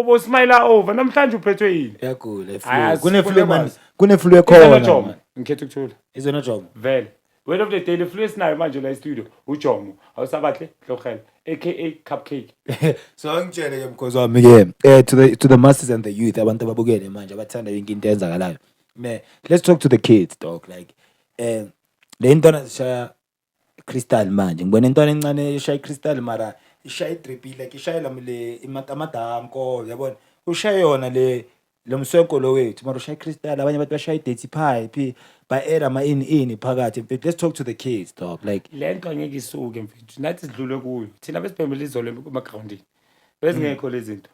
bo smile over, namhlanje uphethwe yini? Iyagula. Hayi, i-flu, kune-flu man. asifune Kune-flu ekhona, Jomo. man. Ngikhetha ukuthula. Izona Jomo. Vele, word of the day, le flu esinayo manje la e-studio, uJomo awusabahle hlogela, aka Cupcake. So angitshele ke, mkhozi wami ke, to the masses and the youth, abantu ababukele manje, abathanda yonke into eyenzakalayo me, let's talk to the kids, dog. Like, le ntwana zishaya crystal manje, ngibona intwana encane eshaya crystal, mara ishaya idrip, like ishaya le amadanko, yabona, ushaya yona le lo mswenko lo wethu, mara ushaya crystal. Abanye abantu bashaya i-dirty pipe, ba-add ama ini ini phakathi. Mfethu, let's talk to the kids, dog, like. Le nto angeke isuke, mfethu. Nathi sidlule kuyo thina, besibhemela izolo emagrawundini, bezingekho lezi zinto.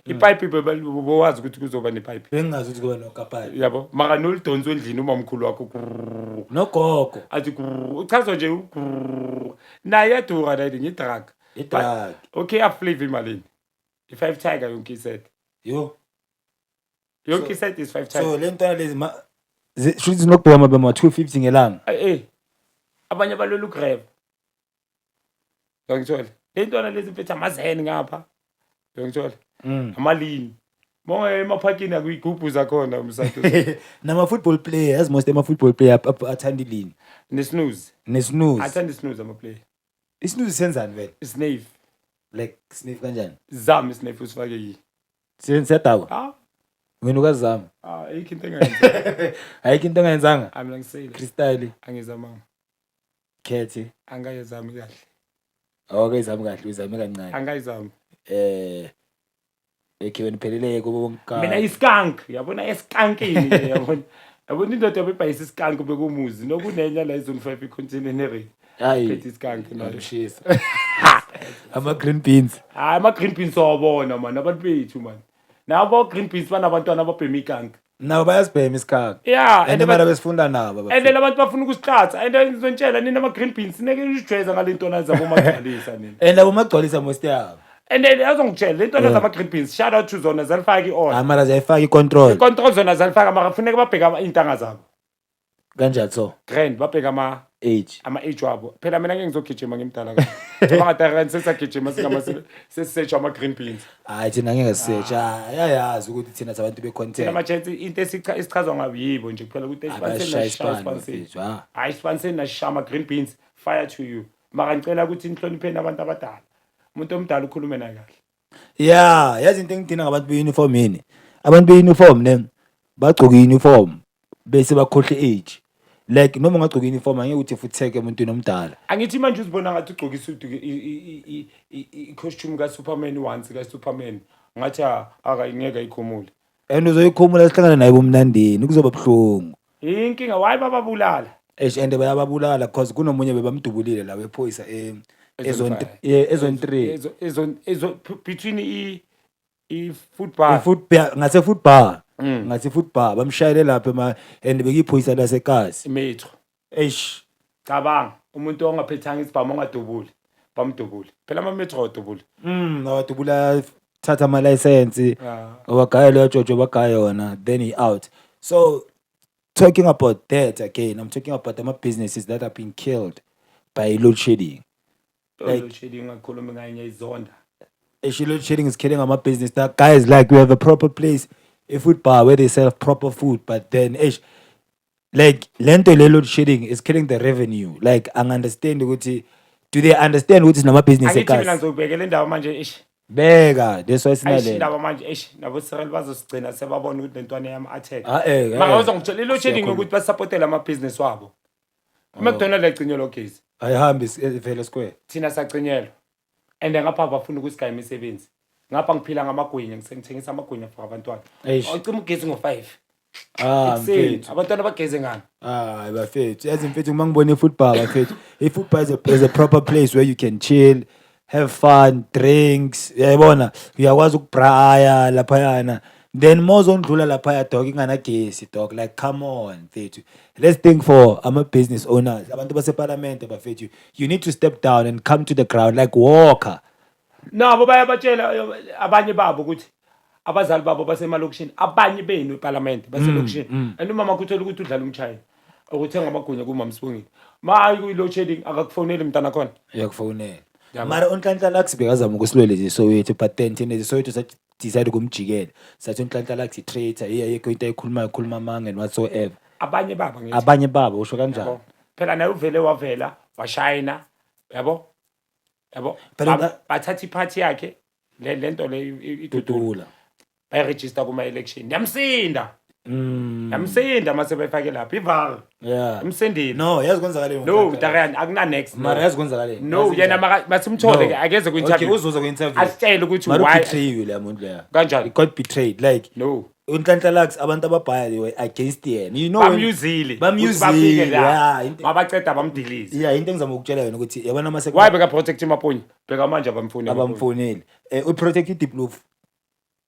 Ipipe bowazi ukuthi kuzoba nepipe. Bengingazi ukuthi kuba nokapayi. Yabo, mara noludonso endlini, umamkhulu wakho, grrrr, Nogogo. Athi grrrr, uchazwa nje ugrrrr. Naye iyadura naye, ngi-drug. I-drug. Okay, aflavor imalini? I-five tiger yonke iset. Yo. Yonke iset is five tiger. So le ntwana lezi shuthi zinokubhema bema 250 ngelanga. Abanye balwela ugreva, uyangithola? Le ntwana lezi, mfethu, amazeni ngapha, uyangithola? Amalini monge emaphakini, akuyigubhu zakhona umsado. Nama-football player, as most ama-football player athanda ilini. Nesnooze. Nesnooze. Athanda isnooze ama-player. Isnooze senzani vele? Snuff. Like, snuff kanjani? Zama isnuff, usifake yi. Siyadakwa. Ah. Wena ukazama? Ah, ayikho into engayenza. Ayikho into engayenzanga. Hayi, mina ngisile. Crystal. Angizamanga. Khethe. Angayizami kahle. Awakayizami kahle, uyizame kancane. Angayizami. Ekhe wena uphelele kubo bonke. Mina iskank, yabona, eskankini nje, yabona, yabona indoda bebhayisa iskank bekumuzi nokunenya la izone 5 icontainer. Hayi. Phethe iskank nayo. Ushisa ama-green beans. Hayi, ama-green beans awabona man, abantu bethu man, nabo green beans banabantwana ababhema ikank. Nabo bayasibhema isikhakha. Yeah. And mara besifunda nabo. And labantu bafuna ukusihlatsa, and ngizontshela nina ama-green beans, neke nizijwayeza ngale ntwana zabomagcwalisa nina. And abo magcwalisa most yabo. And then azongitshela le ntwana zama-green beans, shout out to zona, zalifaka i-order. Hayi, mara ziyayifaka i-control. I-control zona zalifaka, mara funeka babheke iy'ntanga zabo. Kanjani so? Grand, babheke ama Age. Ama-age wabo phela. Mina ngeke ngizogijima ngimdala, bangadarani, sesagijima sesisetshwa ama-green beans. Hayi, thina ngeke sisetsha, ayayazi ukuthi thina sabantu Thina be-content. ama-chance, into esichazwa ngayo yibo nje kuphela ukuthi Abashaya isipani. esipaniseni. Bafethu, ha. Hayi, isipaniseni nasishaya ama-green beans, fire to you, mara ngicela ukuthi nihlonipheni abantu abadala. Umuntu omdala ukhulume naye kahle. Ya, yazi into engidina ngabantu be-uniform yini? Abantu be-uniform ne, bagcoka i-uniform bese bakhohle age. Like, noma ungagcoka i-uniform, angeke uthi futheke emuntwini omdala. Angithi manje uzibona ngathi ugcoke isudu, i-costume kaSuperman once, kaSuperman, ngathi akayingeke ayikhumule. And uzoyikhumula, sihlangane naye bomnandini, kuzoba buhlungu. Inkinga, why bababulala? Eish, and bayababulala, cause kunomunye bebamdubulile la wephoyisa Ezone ezone five. Yeah, ezone 3. Between i-food bar. I-food bar, ngase food bar. Ngase food bar bamshayele lapha ema, and bekuyiphoyisa lasekasi. Metro. Eish. Cabanga umuntu ongaphethanga isibhamu, ongadubuli, bamdubule. Phela ama-metro awadubuli. Awadubula, thatha ama license. Ah. Wagaya leyo jojo, bagaya yona, then he out. So talking about that again, I'm talking about ama businesses that have been killed by load shedding. Like- Load shedding ngakhuluma ngayo, ngiyayizonda. Actually, load shedding is killing our business. Now, guys, like, we have a proper place, a food bar where they sell proper food, but then, eish, like, lento le load shedding is killing the revenue. Like, I understand ukuthi, do they understand ukuthi sinama business Angithi mina ekasi? ngizokubekela indaba manje, eish. Beka, that's why Eish. sinale. Indaba manje, eish, nabo Cyril bazosigcina sebabona ukuthi lentwana yama-attack. Ah, Mara uzongitshela i-load shedding Siyakhuluma. ukuthi basupportele amabhizinisi wabo. I-McDonald yacinyelwa ugesi. Ayihambi vele square. Thina sacinyelwa, and ngapha bafuna ukusigaya imisebenzi. Ngapha ngiphila ngamagwinya, ngithengisa amagwinya for abantwana. Eish. Awucima ugesi ngo-5 Ah, ekuseni. mfethu. Abantwana bageze ngani? Hayi bafethu, yazi mfethu, uma ngibona i-food bar, bafethu, i-food bar is a proper place where you can chill, have fun, drinks, uyayibona, uyakwazi ukubraya laphayana. Then uma uzondlula laphaya, dog, inganagesi, dog, like, come on, mfethu. Let's think for ama-business owners, abantu basepalamente, bafethu. You need to step down and come to the ground, like walker. Nabo bayabatshela abanye babo ukuthi Abazali babo basemalokishini, abanye benu eParliament baselokishini. And umama kuthola ukuthi udlala umshayeli ukuthenga amagwinya kumama Sibongile. Ma kuyi-load shedding akakufoneli mntana khona. Uyakufonela. Yabo. Mara uNhlanhla Lux bekazama ukusilwela iSoweto, but then thina iSoweto sa-decide ukumjikela, sathi uNhlanhla Lux i-traitor, yiyo ayikho into ayikhulumayo, khuluma amanga and whatsoever. Abanye baba ngithi. Abanye babo usho kanjani? Yabo. Phela naye uvele wavela washayina, yabo, yabo. Phela Bathatha iphathi yakhe le lento le idudula, Dudula. bayirejista kuma-election, yamsinda. Yamsinda mase bayifake lapha ivar. Imsindile. No, yazi kwenzakaleni? No, Darian, akuna next, no. Mara yazi kwenzakaleni? No. Yazi Yena njani? masimthole No. ke akeze Okay, ku-interview. uzoza ku-interview. Asitshele ukuthi Mara why. ubetrayiwe leya muntu leya. Kanjani? He got betrayed, like No. uNhlanhla Lux, abantu ababhaya, they were against yena, you know Bamyuzile. Bamyuzile, yeah. Mabaceda bamdilize. Yeah, into engizama ukutshela yona ukuthi yabona mase Why beka-protect iMaponya? Bheka manje, abamfuni Maponya. Abamfoneli. Uprotect iDiepkloof,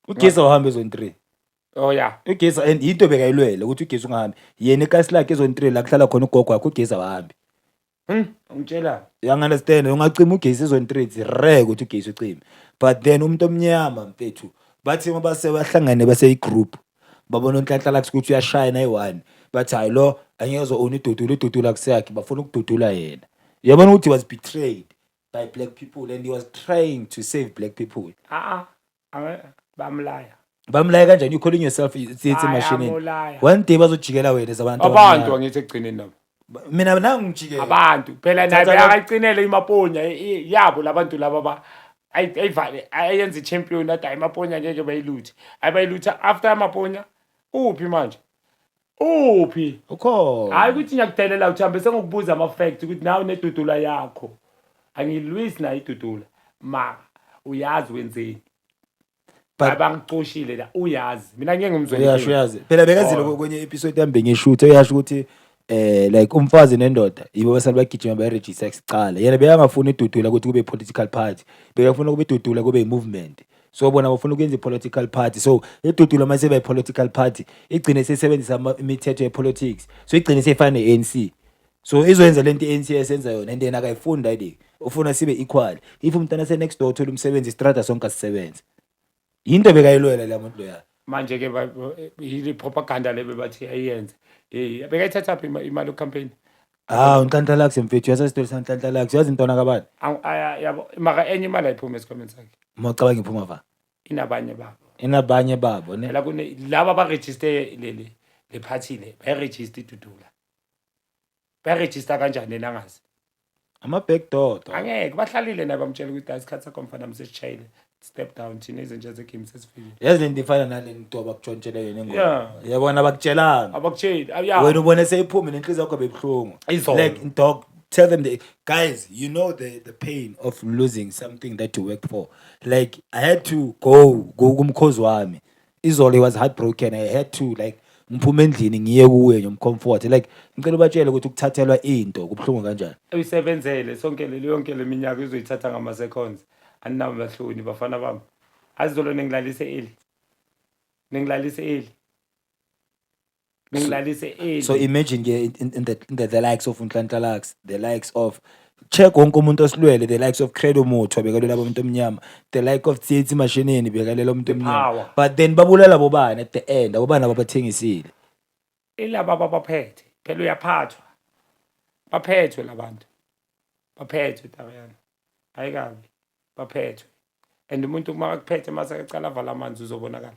ugesi awuhambi ezone 3. Oh yeah. Ugesi, and into bekayilwele ukuthi ugesi ungahambi, yena ekasi lakhe ezone 3 la kuhlala khona ugogo wakhe, ugesi awuhambi. Ungitshela. Uyangi-understand? Ungacima ugesi ezone 3, it's rare ukuthi ugesi ucime. But then umuntu omnyama, mfethu, bathi uma base bahlangane baseyi-group, babona uNhlanhla Lux ukuthi uyashaya nayi-one, bathi hayi, lo angeke azo-own iDudula, iDudula kuseyakhe, bafuna ukududula yena. Uyabona ukuthi he was betrayed by black people and he was trying to save black people. A-a, bamlaya. Bamlaya kanjani? You calling yourself Tsietsi Mashinini? Bayamulaya. One day bazojikela wena zabantu Abantu. abamnyama. Angithi ekugcineni nabo. Mina nangijikela. Abantu phela naye Thatha bekayicinele iMaponya yabo labantu laba ba ayivale ayenza i-champion, athi hayi, iMaponya ngeke bayiluthe, ayibayilutha. After amaponya uphi manje, uphi? Ukhona. Hayi, ukuthi ngiyakudelela uthambe, sengokubuza ama-fact ukuthi nawe nedudula yakho, angilwisi nayo idudula, ma uyazi wenzeni. Abangicoshile la, uyazi mina ngeke ngimzwele. Uyasho, uyazi phela bekazile. Oh. Kwenye episode yami bengishuthe, uyasho ukuthi like umfazi nendoda yibo basale bagijima bayirejista kucala. Yena bekangafuni idudula ukuthi kube political party, bekafuna kube idudula kube i-movement. So bona bafuna ukuyenza i-political party, so idudula mase iba i-political party igcine seyisebenzisa imithetho ye-politics, so igcine seyifana ne-ANC, so izoyenza lento i-ANC esenza yona, and yena akayifuni le, ufuna sibe equal. If umntana se-next door uthola umsebenzi, istrada sonke asisebenze. Yinto bekayilwela la muntu loya. Manje-ke yile propaganda le bebathi ayiyenze, bekayithatha phi imali yocampaign? Ah, uNhlanhla Lux, mfethu, uyazi isitori saNhlanhla Lux? Uyazi intwana kabani? Yabo, mara enye imali ayiphumi esikhwameni sakhe. Uma ucabanga iphuma va? Inabanye babo. Inabanye babo, ne? Phela kune laba abarejiste leli le party le, bayirejista idudula, bayirejista kanjani yena angazi? Ama-backdoor, dog. Angeke bahlalile naye bamtshela ukuthi, "Hayi, isikhathi sakho mfana msesishayile, step down, thina izinja zegame sesifikile." Yazi lento ifana nale nto abakutshontshele yona ingoma. Yabona, abakutshelanga. Abakutsheli ya. Wena ubone seyiphume, nenhliziyo yakho bebuhlungu. Izolo. Like, dog, tell them, the guys, you know the pain of losing something that you worked for. Like, I had to go kumkhozi wami izolo, he was heartbroken. I had to, like, ngiphume endlini ngiye kuye ngiyomcomfort. Like, ngicela ubatshele ukuthi ukuthathelwa into kubuhlungu kanjani. Uyisebenzele sonke leli yonke le minyaka, uzoyithatha ngama-seconds. Aninabahloni bafana bami. Azizolo ningilalise early, ningilalise early, ningilalise early. So imagine ke in the likes of uNhlanhla Lux, the likes of, check wonke umuntu osilwele, the likes of Credo Mutwa bekalwela abantu omnyama, the like of Tsietsi Mashinini bekalela umuntu omnyama. Power. But then babulala bobani at the end? Abobani ababathengisile? Ilaba ababaphethe phela, uyaphathwa, baphethwe labantu, baphethwe tariyana, hayi kabi, baphethwe. And umuntu uma akuphethe mase akacala avala amanzi, uzobonakala.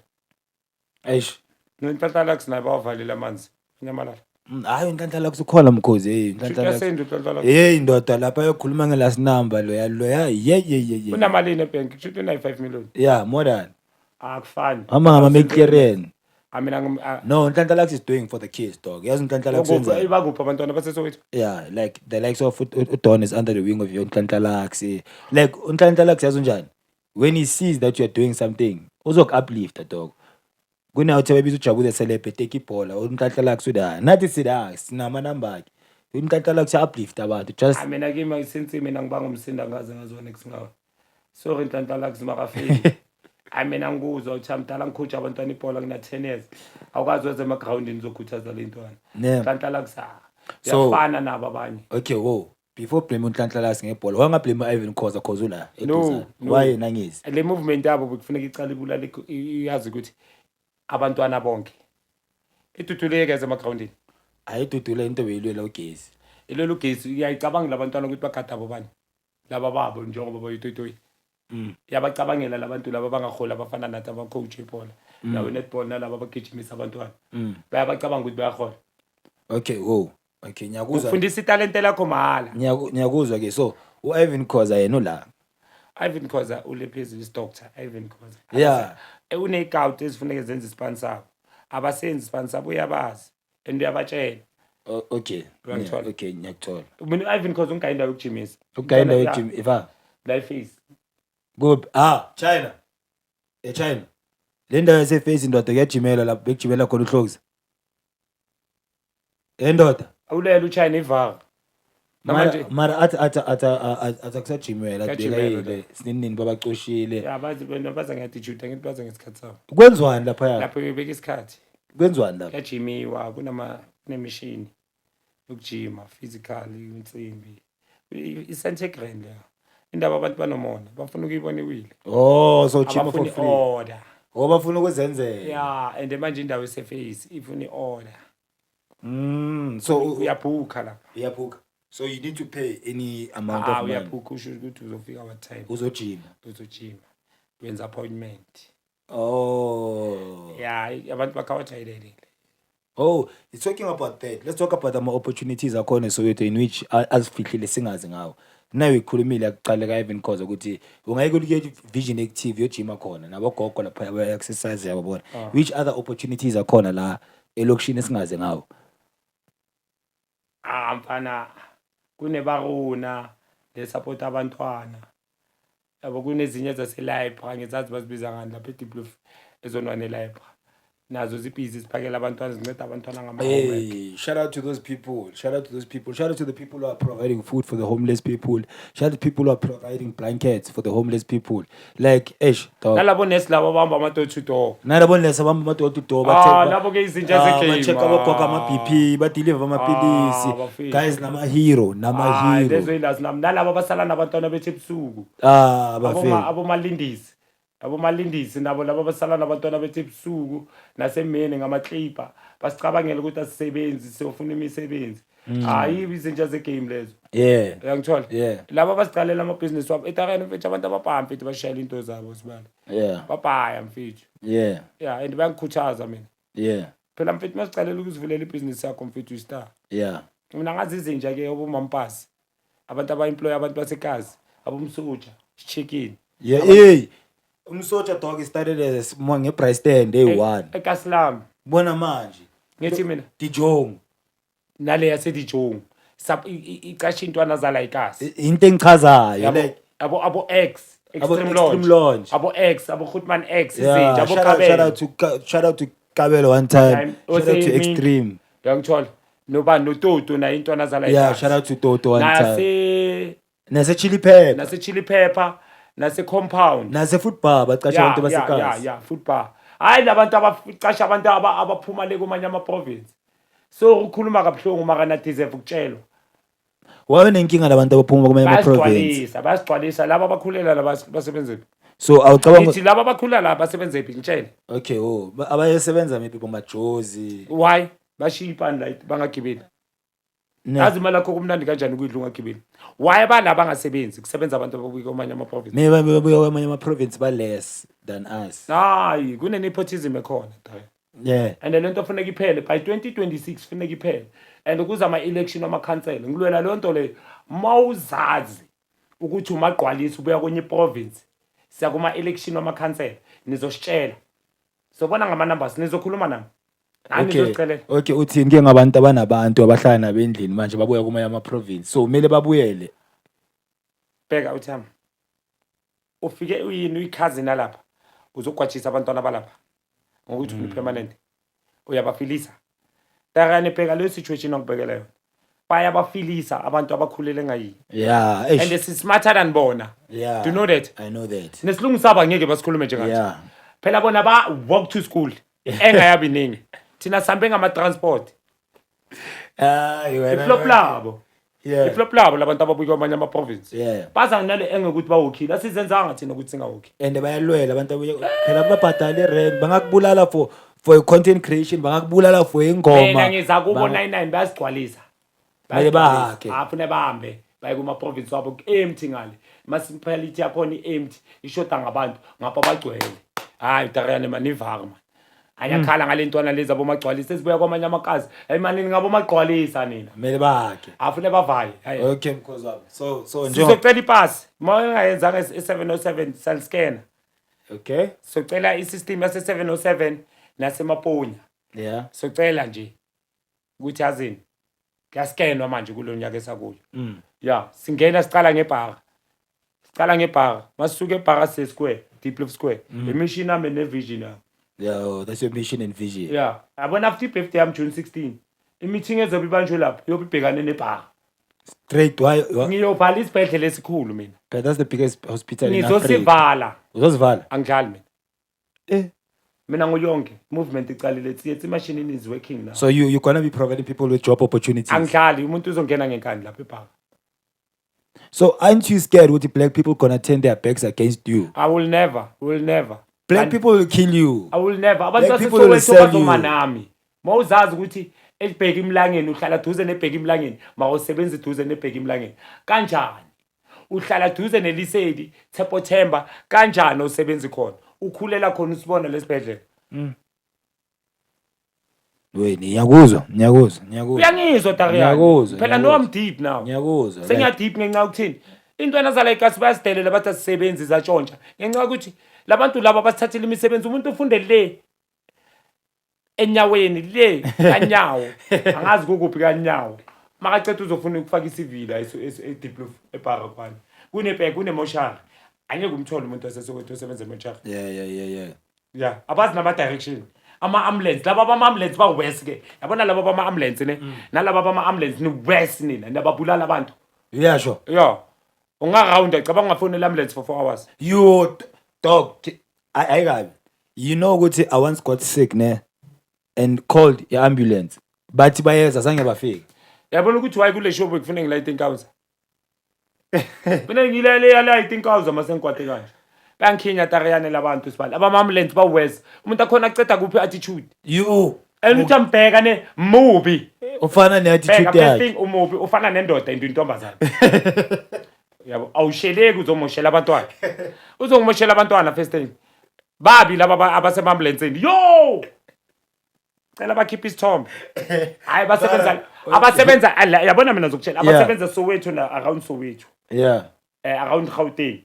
Eish. NoNhlanhla Lux naye bawavalile amanzi, anyamalala. Hayi, uNhlanhla Lux ukhona, mkhozi. Hey, uNhlanhla Lux. Yasendi uNhlanhla Lux. Hey ndoda, lapha ayokhuluma nge-last number loya loya, ye ye ye ye. Unamalini ebhenki? Kusho ukuthi unayi-5 million. Yeah, more than. Akufani. Hamba ngama-McLaren. Mina No, Nhlanhla Lux is doing for the kids, dog. Yazi uNhlanhla Lux wenzani? Bakuphi abantwana baseSoweto? Yeah, like the likes of uDon is under the wing of uNhlanhla Lux. Like, uNhlanhla Lux, yazi unjani? When he sees that you are doing something, uzoku-uplifta, dog. Kunawuthi bebiza ujabule selebhe take ibhola, uNhlanhla Lux uda nathi sila sinamanamba akhe. UNhlanhla Lux uya-uplift abantu just Ah, mina kimi, since mina ngibanga umsinda ngaze ngazona kusingawe. Sorry Nhlanhla Lux, makafiki. Hayi, mina ngikuzwa uthi mdala, ngikhutha abantwana ibhola ngina 10 years. Awukazi weze emagrawundini uzokhuthaza le ntwana. Ne. Nhlanhla Lux, ah. So- Uyafana nabo abanye. Okay, whoa. Before blame uNhlanhla Lasi ngebhola, wangablame u-Irvin Khoza, Khoza ula No, eduzane. no. Why yena angezi? Le movement yabo bekufuneka icale ibulale, iyazi ukuthi abantwana bonke iduduleke emagrawundini. Ayidudule into beyilwela ugesi. Ilwela ugesi. Uyayicabanga labantwana ukuthi bagada bobani laba babo njengoba bayitoyitoyi. Yabacabangela labantu laba abangaholi, abafana nathi, ama-coach ebhola lawo, netball, nalaba abagijimisa abantwana, bayabacabanga ukuthi bayahola. Okay, wo, okay, ngiyakuzwa. Ufundisa italente lakho mahhala. Ngiyakuzwa ke. So u-Irvin Khoza yena ula? Irvin Khoza ule phezulu, is-doctor Irvin Khoza. Une-gout ezifuneke zenze isipani sabo, abasenzi isipani sabo, uyabazi and uyabatshela. Okay. Uyangithola? Okay, ngiyakuthola. Mina u-Irvin Khoza ungigaya indawo yokujimisa. Ukugaya indawo yokujima ifa? La iface. Kuphi? Ah, China, eChina, le ndawo yaseface, ndoda, kuyajimela lapho bekujimela khona uHlokuza endoda. Awulela uChina ivaka. Mara Namanje mara athi akusajimela. Kuyajimela. Bekayile sininini, babacoshile. Ya, bazi bona, baza nge-attitude, angithi baza ngesikhathi sabo. Kwenziwani laphaya? Lapho bebeka isikhathi. Kwenziwani lapho? Kuyajimiwa, kunemishini yokujima, physical, insimbi, isente grand leyo indaba. Abantu banomona, bafuna ukuyibona iwile. Oh, so jima for Abafuni free? Order. Oh, bafuna ukuzenzela. Ya, and manje indawo eseface ifuna i-order. So Uyabhukha lapha. Uyabhukha, so you need to pay any amount Ah, of money? Uyabhukha, usho ukuthi uzofika what time. Uzojima. Uzojima, wenza appointment. Oh. Ya, abantu bakhawajayelelile. Oh, it's talking about that. Let's talk about ama-opportunities akhona eSoweto in which azifihlile singazi ngawo. Nayo ikhulumile yakuqala ka-Irvin Khoza ukuthi ungayike kuye Vision Active yojima khona nabogogo lapha baya-exercise, yababona. Which other opportunities akhona la elokishini esingazi ngawo? Ah mfana, kunebaruna le-support abantwana yabo, kunezinye zase-library, angizazi bazibiza ngani, lapha eDiepkloof, ezonwane library, nazo zibhizi ziphakela abantwana, zinceda abantwana ngama-homework. Hey, shout out to those people. Shout out to those people. Shout out to the people who are providing food for the homeless people. Shout out to people who are providing blankets for the homeless people. Like, eish, dog. Nalabo nesi labo abahamba ama-door to door. Nalabo nesi abahamba ama-door to door. Ah, labo ke izinja zegame. Ba-check abogogo ama-BP, badeliver amapilisi. Ah, bafethu. Guys, nama-hero, Hayi, nama-hero. lezo yilazi nami, nalabo abasala nabantwana bethu ebusuku. Ah, bafethu. Abomalindisi, abomalindisi nabo labo abasala nabantwana bethu ebusuku nasemini ngamaklipa, basicabangela ukuthi asisebenzi, siyofuna imisebenzi. Hayi, izinja zegame lezo. Uyangithola? Yeah. Laba abasicalela amabhizinisi wabo etareni, mfethu, abantu ababhaya, mfethu, bashayela into zabo sibale. Babhaya, mfethu. Yeah, and bayangikhuthaza mina. Phela mfethu, masicalela ukuzivulela ibhizinisi yakho, mfethu, uyi-star. Mina ngazi izinja-ke, obomampasi, abantu aba-employ abantu basekazi, abomsoja chicken. Yeah, hey. Umsoja dog started as nge-braai stand eyi-one. Ekasilam. Bona manje. Ngithi mina Dijong. Nale yasedijong icashe intwana zala ikasi. Into engichazayo Yabo, like abo X Abo Extreme Extreme Lounge, Lounge. Abo X, abo Goodman X, Yeah, izinja, abo shout out, shout Kabelo. out to shout out to Kabelo one time. Time. Shout out to Osemi. Extreme. Uyangithola, nobani, noToto naye, intwana zala Yeah, ikasi. shout out to Toto one time. Nase Nase Chili Pepper. Nase Chili Pepper, nase Compound. Nase Food Bar bacasha abantu basekasi. Yeah, food bar. Hayi, labantu abacasha abantu abaphuma le kumanye ama-province, so ukukhuluma kabuhlungu maka na deserve ukutshelwa. Wabe nenkinga labantu abaphuma kumanye ama-province. Bayagcwalisa, bayagcwalisa. Laba abakhulela la basebenzephi? So awucabanga Ngithi laba abakhula la basebenzephi, ngitshele. Okay, oh, abayesebenza maybe bomajozi. Why bashiya ipani la bangagibeli? Ne. Yazi imali yakho kumnandi kanjani ukuyidla ungagibeli? Why bala bangasebenzi, kusebenza abantu ababuya kwamanye ama-province? Maybe babuya kwamanye ama-province ba-less than us. Hayi, kune-nepotism ekhona, dre. And le nto funeka iphele by 2026, funeka iphele, and kuza ama-election amakhansela, ngilwela leyo nto leyo. Mawuzazi ukuthi umagqwalisi, ubuya kwenye iprovince, siya kuma-election wamakhansela, nizositshela, sobona ngama-numbers, nizokhuluma nami, nani. Okay. Nizozicelela. Okay, uthini ke ngabantu abanabantu abahlala nabo endlini manje babuya kumanye ama-province, so kumele babuyele? Bheka uthami, ufike uyini, uyikhazini alapha, uzogwajisa abantwana balapha ngokuthi ufuna i-permanent, uyabafilisa takane. Bheka leyo situation ongibhekela yona, bayabafilisa abantu abakhulele ngayini. Yeah, eish. And si-smarter than bona. Yeah. Do you know that? I know that. Nesilungu sabo angeke basikhulume njengathi. Phela bona ba-walk to school, engayabi iningi, thina sihambe ngama-transport. Hayi wena. Iflop labo. I-flop labo labantu ababuya kwamanye ama-province. Baza nale engokuthi bawokhile, asizenzanga thina ukuthi singawoki. And bayalwela abantu abuye phela, babhadala i-rent, bangakubulala for i-content creation, bangakubulala for ingoma. Mina ngiza kubo 99, bayasigcwalisa. Kumele bahake. Afune bahambe baye kuma-province wabo, ku-empty ngale, municipality yakhona i-empty, ishoda ngabantu, ngapha bagcwele. Hayi Tariyane mani, ivaka mani, anyakhala ngale ntwana lezi abomagcwalisa ezibuya kwamanye amakazi. Hayi mani, ningabomagcwalisa nina. Kumele bahake. Afune bavaye. Hayi. Okay, mkhozi wami, so njengoba Sizocela ipasi uma ungayenzanga i-707 saliscana. Socela i-system yase-707 nasemaponya. Socela nje ukuthi yazini, kuyaskenwa manje kulo nyaka esakuyo. Ya, singena, sicala ngebhara, sicala ngebhara, masisuke ebhara siye square, Deep Square, i-mission yami ne-vision yami. Yeah, oh, that's your mission and vision. Ya, yabona, after i-birthday yami, June 16, i-meeting ezobe ibanjwe lapho yobe ibhekane nebhara. Straight, why? Ngiyobhala isibhedlela esikhulu mina. But that's the biggest hospital in Africa. Ngizosivala. Uzosivala? Angidlali mina. Mina nguyonke movement icalile, Tsietsi Mashinini is working now. So you're gonna be providing people with job opportunities? Angidlali, umuntu uzongena ngenkani lapha ebhaka. So aren't you scared with the black people gonna turn their backs against you? I will never, will never. Black And people will kill you. I will never. Abantu Black people will baseSoweto sell bazoma you. nami. Mawuzazi ukuthi ebheka imlangeni, uhlala duze nebheka imlangeni, mawusebenza duze nebheka imlangeni. Kanjani? Uhlala duze neLesedi, Tshepo Themba, kanjani usebenzi khona? Ukhulela khona, usibona lesibhedlela. Wait, ngiyakuzwa, ngiyakuzwa, ngiyakuzwa. Uyangizwa, Darian? Ngiyakuzwa, Phela no, ngiyakuzwa. I'm deep now. Ngiyakuzwa. Sengiya deep ngenxa yokuthini? Intwana zala ikasi bayasidelela, bathi asisebenzi, zatshontsha. Ngenxa yokuthi labantu laba basithathile imisebenzi, umuntu ufunde le enyaweni le kanyawo, angazi kukuphi kanyawo, makaceda uzofuna ukufaka i-CV la eDiepkloof, eBaragwana kunebhek, kunemoshari, angeke umthole umuntu waseSoweto osebenza emoshari. Ya, abazi nama-direction ama-ambulance, laba bama-ambulance ba-worse ke, yabona, laba bama-ambulance ne nalaba bama-ambulance ni-worse nina, niyababulala abantu. Yeah, sure. Ya, ungarawunda, cabanga ungafonela ambulance for 4 hours. You dog, ayikabi. You know ukuthi I once got sick ne and called i-ambulance. Bathi bayeza, zange bafika. Yabona ukuthi why kule show bekufune ngilayite inkawuza? Mina ngilalayite inkawuza mase ngikwate kanje, bayangikhinya Tariyane labantu sibali abama-ambulance ba-worse, umuntu akhona aceda kuphi attitude. You And uthi ambheka ne mubi. Ufana Bheka, ne-attitude first yakhe. thing, umubi, ufana nendoda into intombazane, yabo, awusheleki, uzomoshela abantwana, uzongimoshela abantwana. First thing, babi laba abasema-ambulanseni. Yo, cela bakhiphe isithombe. Hayi, basebenza, abasebenza ala, yabona, mina ngizokutshela, abasebenza Soweto na around Soweto, around Gauteng,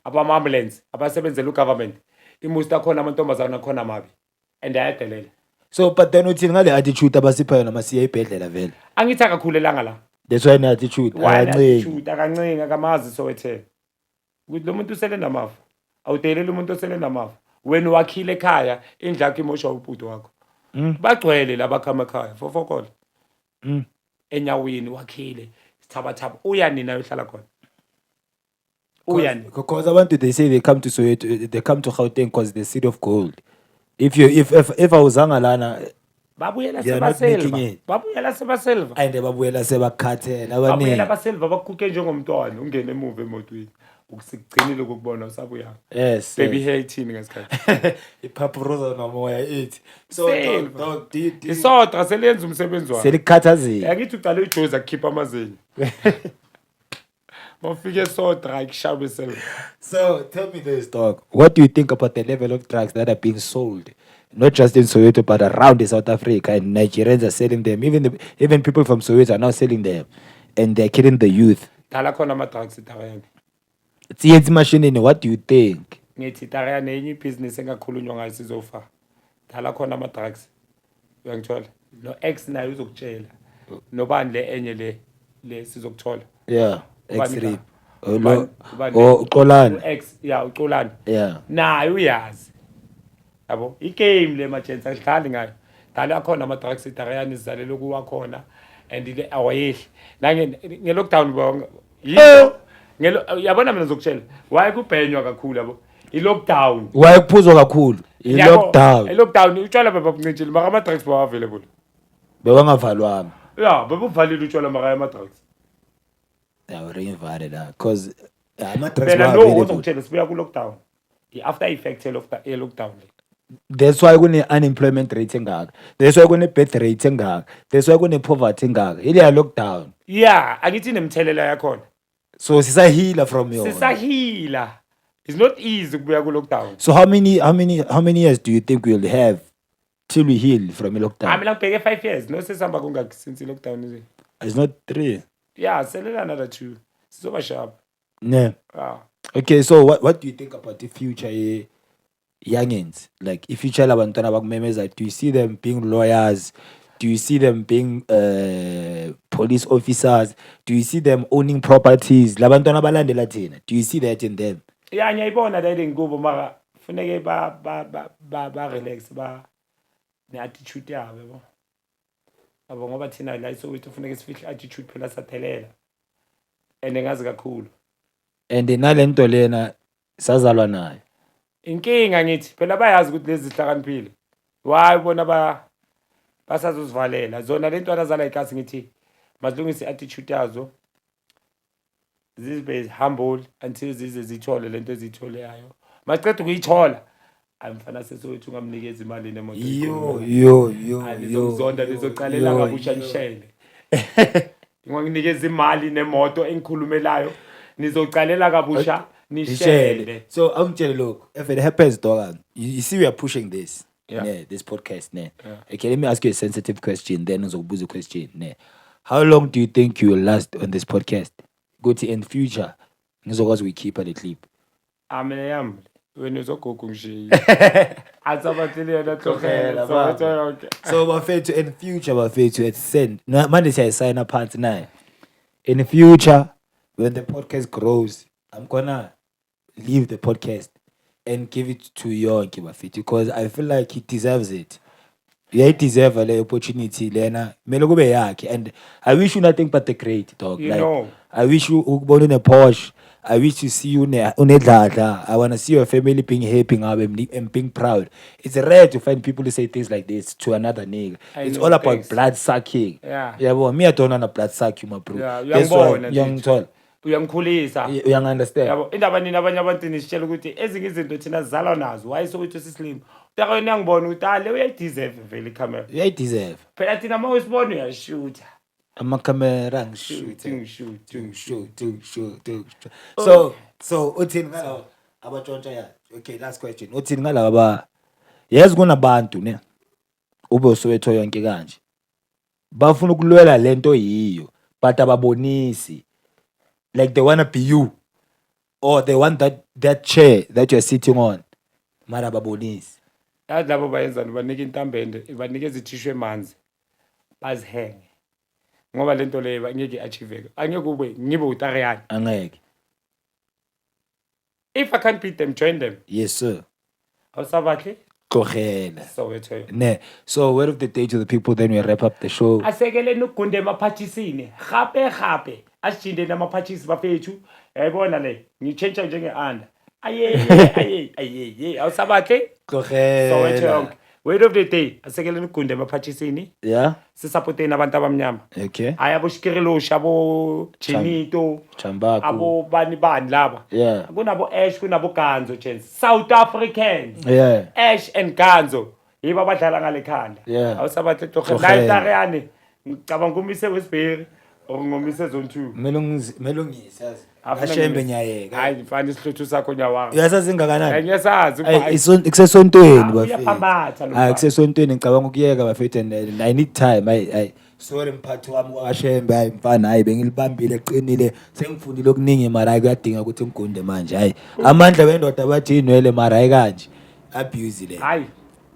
abama-ambulance abasebenzela u-government, i-most akhona amantombazane akhona mabi and ayadelela. So but then uthini ngale attitude abasipha yona masiya ibhedlela vele? Angithi akakhulelanga la. That's why ne-attitude akancengi. Attitude akancengi, akamazi Soweto ukuthi lo muntu usele namafa. Awudeleli umuntu osele namafa, wena wakhile ekhaya, indlu yakho imoshwa ubhuti wakho. Bagcwele laba ekhaya fofokola enyaweni, wakhile sithabathaba, uya nini ayohlala khona? Uya nini? Because abantu, they say they come to Soweto, they come to Gauteng because the city of gold. If you if awuzanga lana, Babuyela they are not sebaselva. making it. Babuyela sebaselva. And babuyela sebakhathele Babuyela abaningi. baselva, bakuke njengomntwana ungene emuva emotweni, ukusigcinile ukukubona usabuyanga. Baby hair ithini ngesikhathi? Iphaphuruza nomoya ithi. So dog, Silver. dog, do you, Isodra seliyenza umsebenzi wakhe. Selikhathazile. Angithi uqale ujozi akukhipha amazinyo, bafike sodra akushabe selva. So tell me this, dog. What do you think about the level of drugs that are being sold, not just in Soweto but around in South Africa, and Nigerians are selling them. Even people from Soweto are now selling them, and they're killing the youth. Dala khona ama-drugs, Tariyane. Tsietsi Mashinini, what do you think? Ngithi Tariyane, enye ibhizinisi engakhulunywa ngayo, sizofa. Dala khona ama-drugs, uyangithola? No-ex naye uzokutshela, nobani le enye le sizokuthola. Ubani X-ray. la? Oh, Ubani? Oh, Xolani. U-ex, ya, uXolani. Naye uyazi, yabo, i-game le majensi akudlali ngayo. Dala akhona ama-drugs, Tariyane, sizalele kuwa khona and le awayehli nge-lockdown yinto yabona, mina ngizokutshela why kubhenywa kakhulu, yabo, i-lockdown. Why kuphuzwa kakhulu? I-lockdown. I-lockdown, utshwala bebabuncintshile, mara ama-drugs bawa-available. Bebangavalwanga. Ya, bebuvalile utshwala, mara ama-drugs. Ya, ringivale la cause ama-drugs Phela were no, available. uzokutshela sibuya ku-lockdown, i-after effect ye-lockdown le. That's why kune-unemployment rate engaka, that's why kune-birth rate engaka, that's why kune-poverty engaka, ileya lockdown. Yeah, angithi nemthelela yakhona. So sisahila from yona. Sisahila. It's not easy ukubuya ku-lockdown. So how many years do you think we'll have till we heal from i-lockdown? Ah, mina ngibheke 5 years, no, sesihamba kungaki since i-lockdown is? It's not three. Yeah, selela another two, sizoba sharp. Ne. Ah. Okay, so what do you think about the future ye youngins, like i-future labantwana bakumemeza? Do you see them being lawyers? Do you see them being police officers? Do you see them owning properties, labantwana balandela thina? Do you see that in them? Ya, ngiyayibona le ngikubo, mara funeke ba relax, ba ne-attitude yabo, yabo, yabo, ngoba thina la eSoweto funeke sifihle attitude phela, sathelela and ngazi kakhulu. And nale nto lena sazalwa nayo. Inkinga ngithi phela bayazi ukuthi lezi zihlakaniphile, why bona ba basazozivalela zona le ntwana zala ikasi? Ngithi mazilungise i-attitude yazo, zibe humble until zize zithole lento eziyitholeyo. Maceda ukuyithola, amfana seSoweto ungamnikeza imali nemoto. Yo yo yo yo. Nizongizonda. Yo, Nizocalela yo, kabusha. Yo. Nishele ngingakunikeza imali nemoto engikhulumelayo, nizocalela kabusha, nishele. Nishele. So angitshele lokhu, if it happens, dog, you see we are pushing this ne, this podcast, ne. Okay, let me ask you a sensitive question, then ngizokubuza a question, ne. How long do you think you will last on this podcast, kuthi in future ngizokwazi ukuyikhipha le clip? A mina yami, wena uzogogo ngishiye asabatlile yena. Tlogela, Tlogela. baba. Soweto yonke. So bafethu, in future, bafethu, it's send manje siyayisayina phansi naye. In future, when the podcast grows, I'm gonna leave the podcast and give it to yonke, bafethu, because I feel like he deserves it. Uyayideserve le opportunity lena, kumele kube yakhe, and I wish you nothing but the great, dog. You Like, know. I wish you ukubona une-Porsche. I wish to see you unedladla. I want to see your family being happy ngabe and being proud. It's rare to find people who say things like this to another nigga. I It's know, all about thanks. blood sucking. Yeah. Yabo, me, I don't wanna blood suck you, my bro. Yeah, That's why uyangibona nje. uyangithola. Uyangikhulisa. Uyangi-understand. Yabo, indaba nini, abanye abantu nisitshela ukuthi ezinye izinto thina sizalwa nazo. Why Soweto sisilim utaka wena uyangibona ukuthi ah, le uyayideserve vele ikhamera. Uyayideserve. Phela thina uma usibona uyashutha. Amakhamera ngishuthe. Shooting, shooting. Shoot, shoot, shoot, shoot. So uthini ngalaba abatshontsha ya? Okay, last question. Uthini ngalaba ba yazi kunabantu ne ube uSoweto yonke kanje. Bafuna ukulwela lento yiyo, but ababonisi. Like they wanna be you or they want that chair that you're sitting on. Mara ababonisi. Yazi labo bayenzani? Banika intambende, banikeza ithishu emanzi, bazihenge, ngoba lento leyo angeke i-achieveke, angeke ube ngibe utariyani. Angeke. If I can't beat them, join them. Yes sir. Awusabahle. Tlogela. Soweto yona. Ne. So word of the day to the people, then we wrap up the show. Asekeleni ukugunda emaphathisini gape gape, asijindeni amaphathisi bafethu. Yayibona le ngitshentsha njenge-anda, aye aye aye, awusabahle. Soweto Tlogela. yonke. Word of the day, asekeleni ukugunda emaphathisini. Sisapoteni abantu abamnyama. Hayi, abo-Shikirilosh, abo-Chinito, Chambaku. abo bani bani laba. Kunabo Ash, kunabo Ganzo, chance South Africans. Ash and Ganzo yibo abadlala ngale khanda. Awusabahle. Tlogela. Tlogela. Ngicabanga umise Westbury or ngomise zone 2. Kumele kumele ungise yazi. Ashembe nyayeka. Hayi mfana, isihluthu sakho nyawanga. Uyasazi ingakanani? Ngiyasazi. Ayi, kusesontweni Ah, bafethu. uyaphambatha lo Hayi, mfana. kusesontweni, ngicabanga ukuyeka bafethu, and I need time. Ayi ayi. Sorry mphathi wami kwaShembe, hayi mfana, hayi bengilibambile qinile. Sengifundile okuningi, mara hayi kuyadinga ukuthi ngigunde manje. Hayi. Amandla wendoda bathi inwele, mara hayi kanje. Abuse le. Hayi,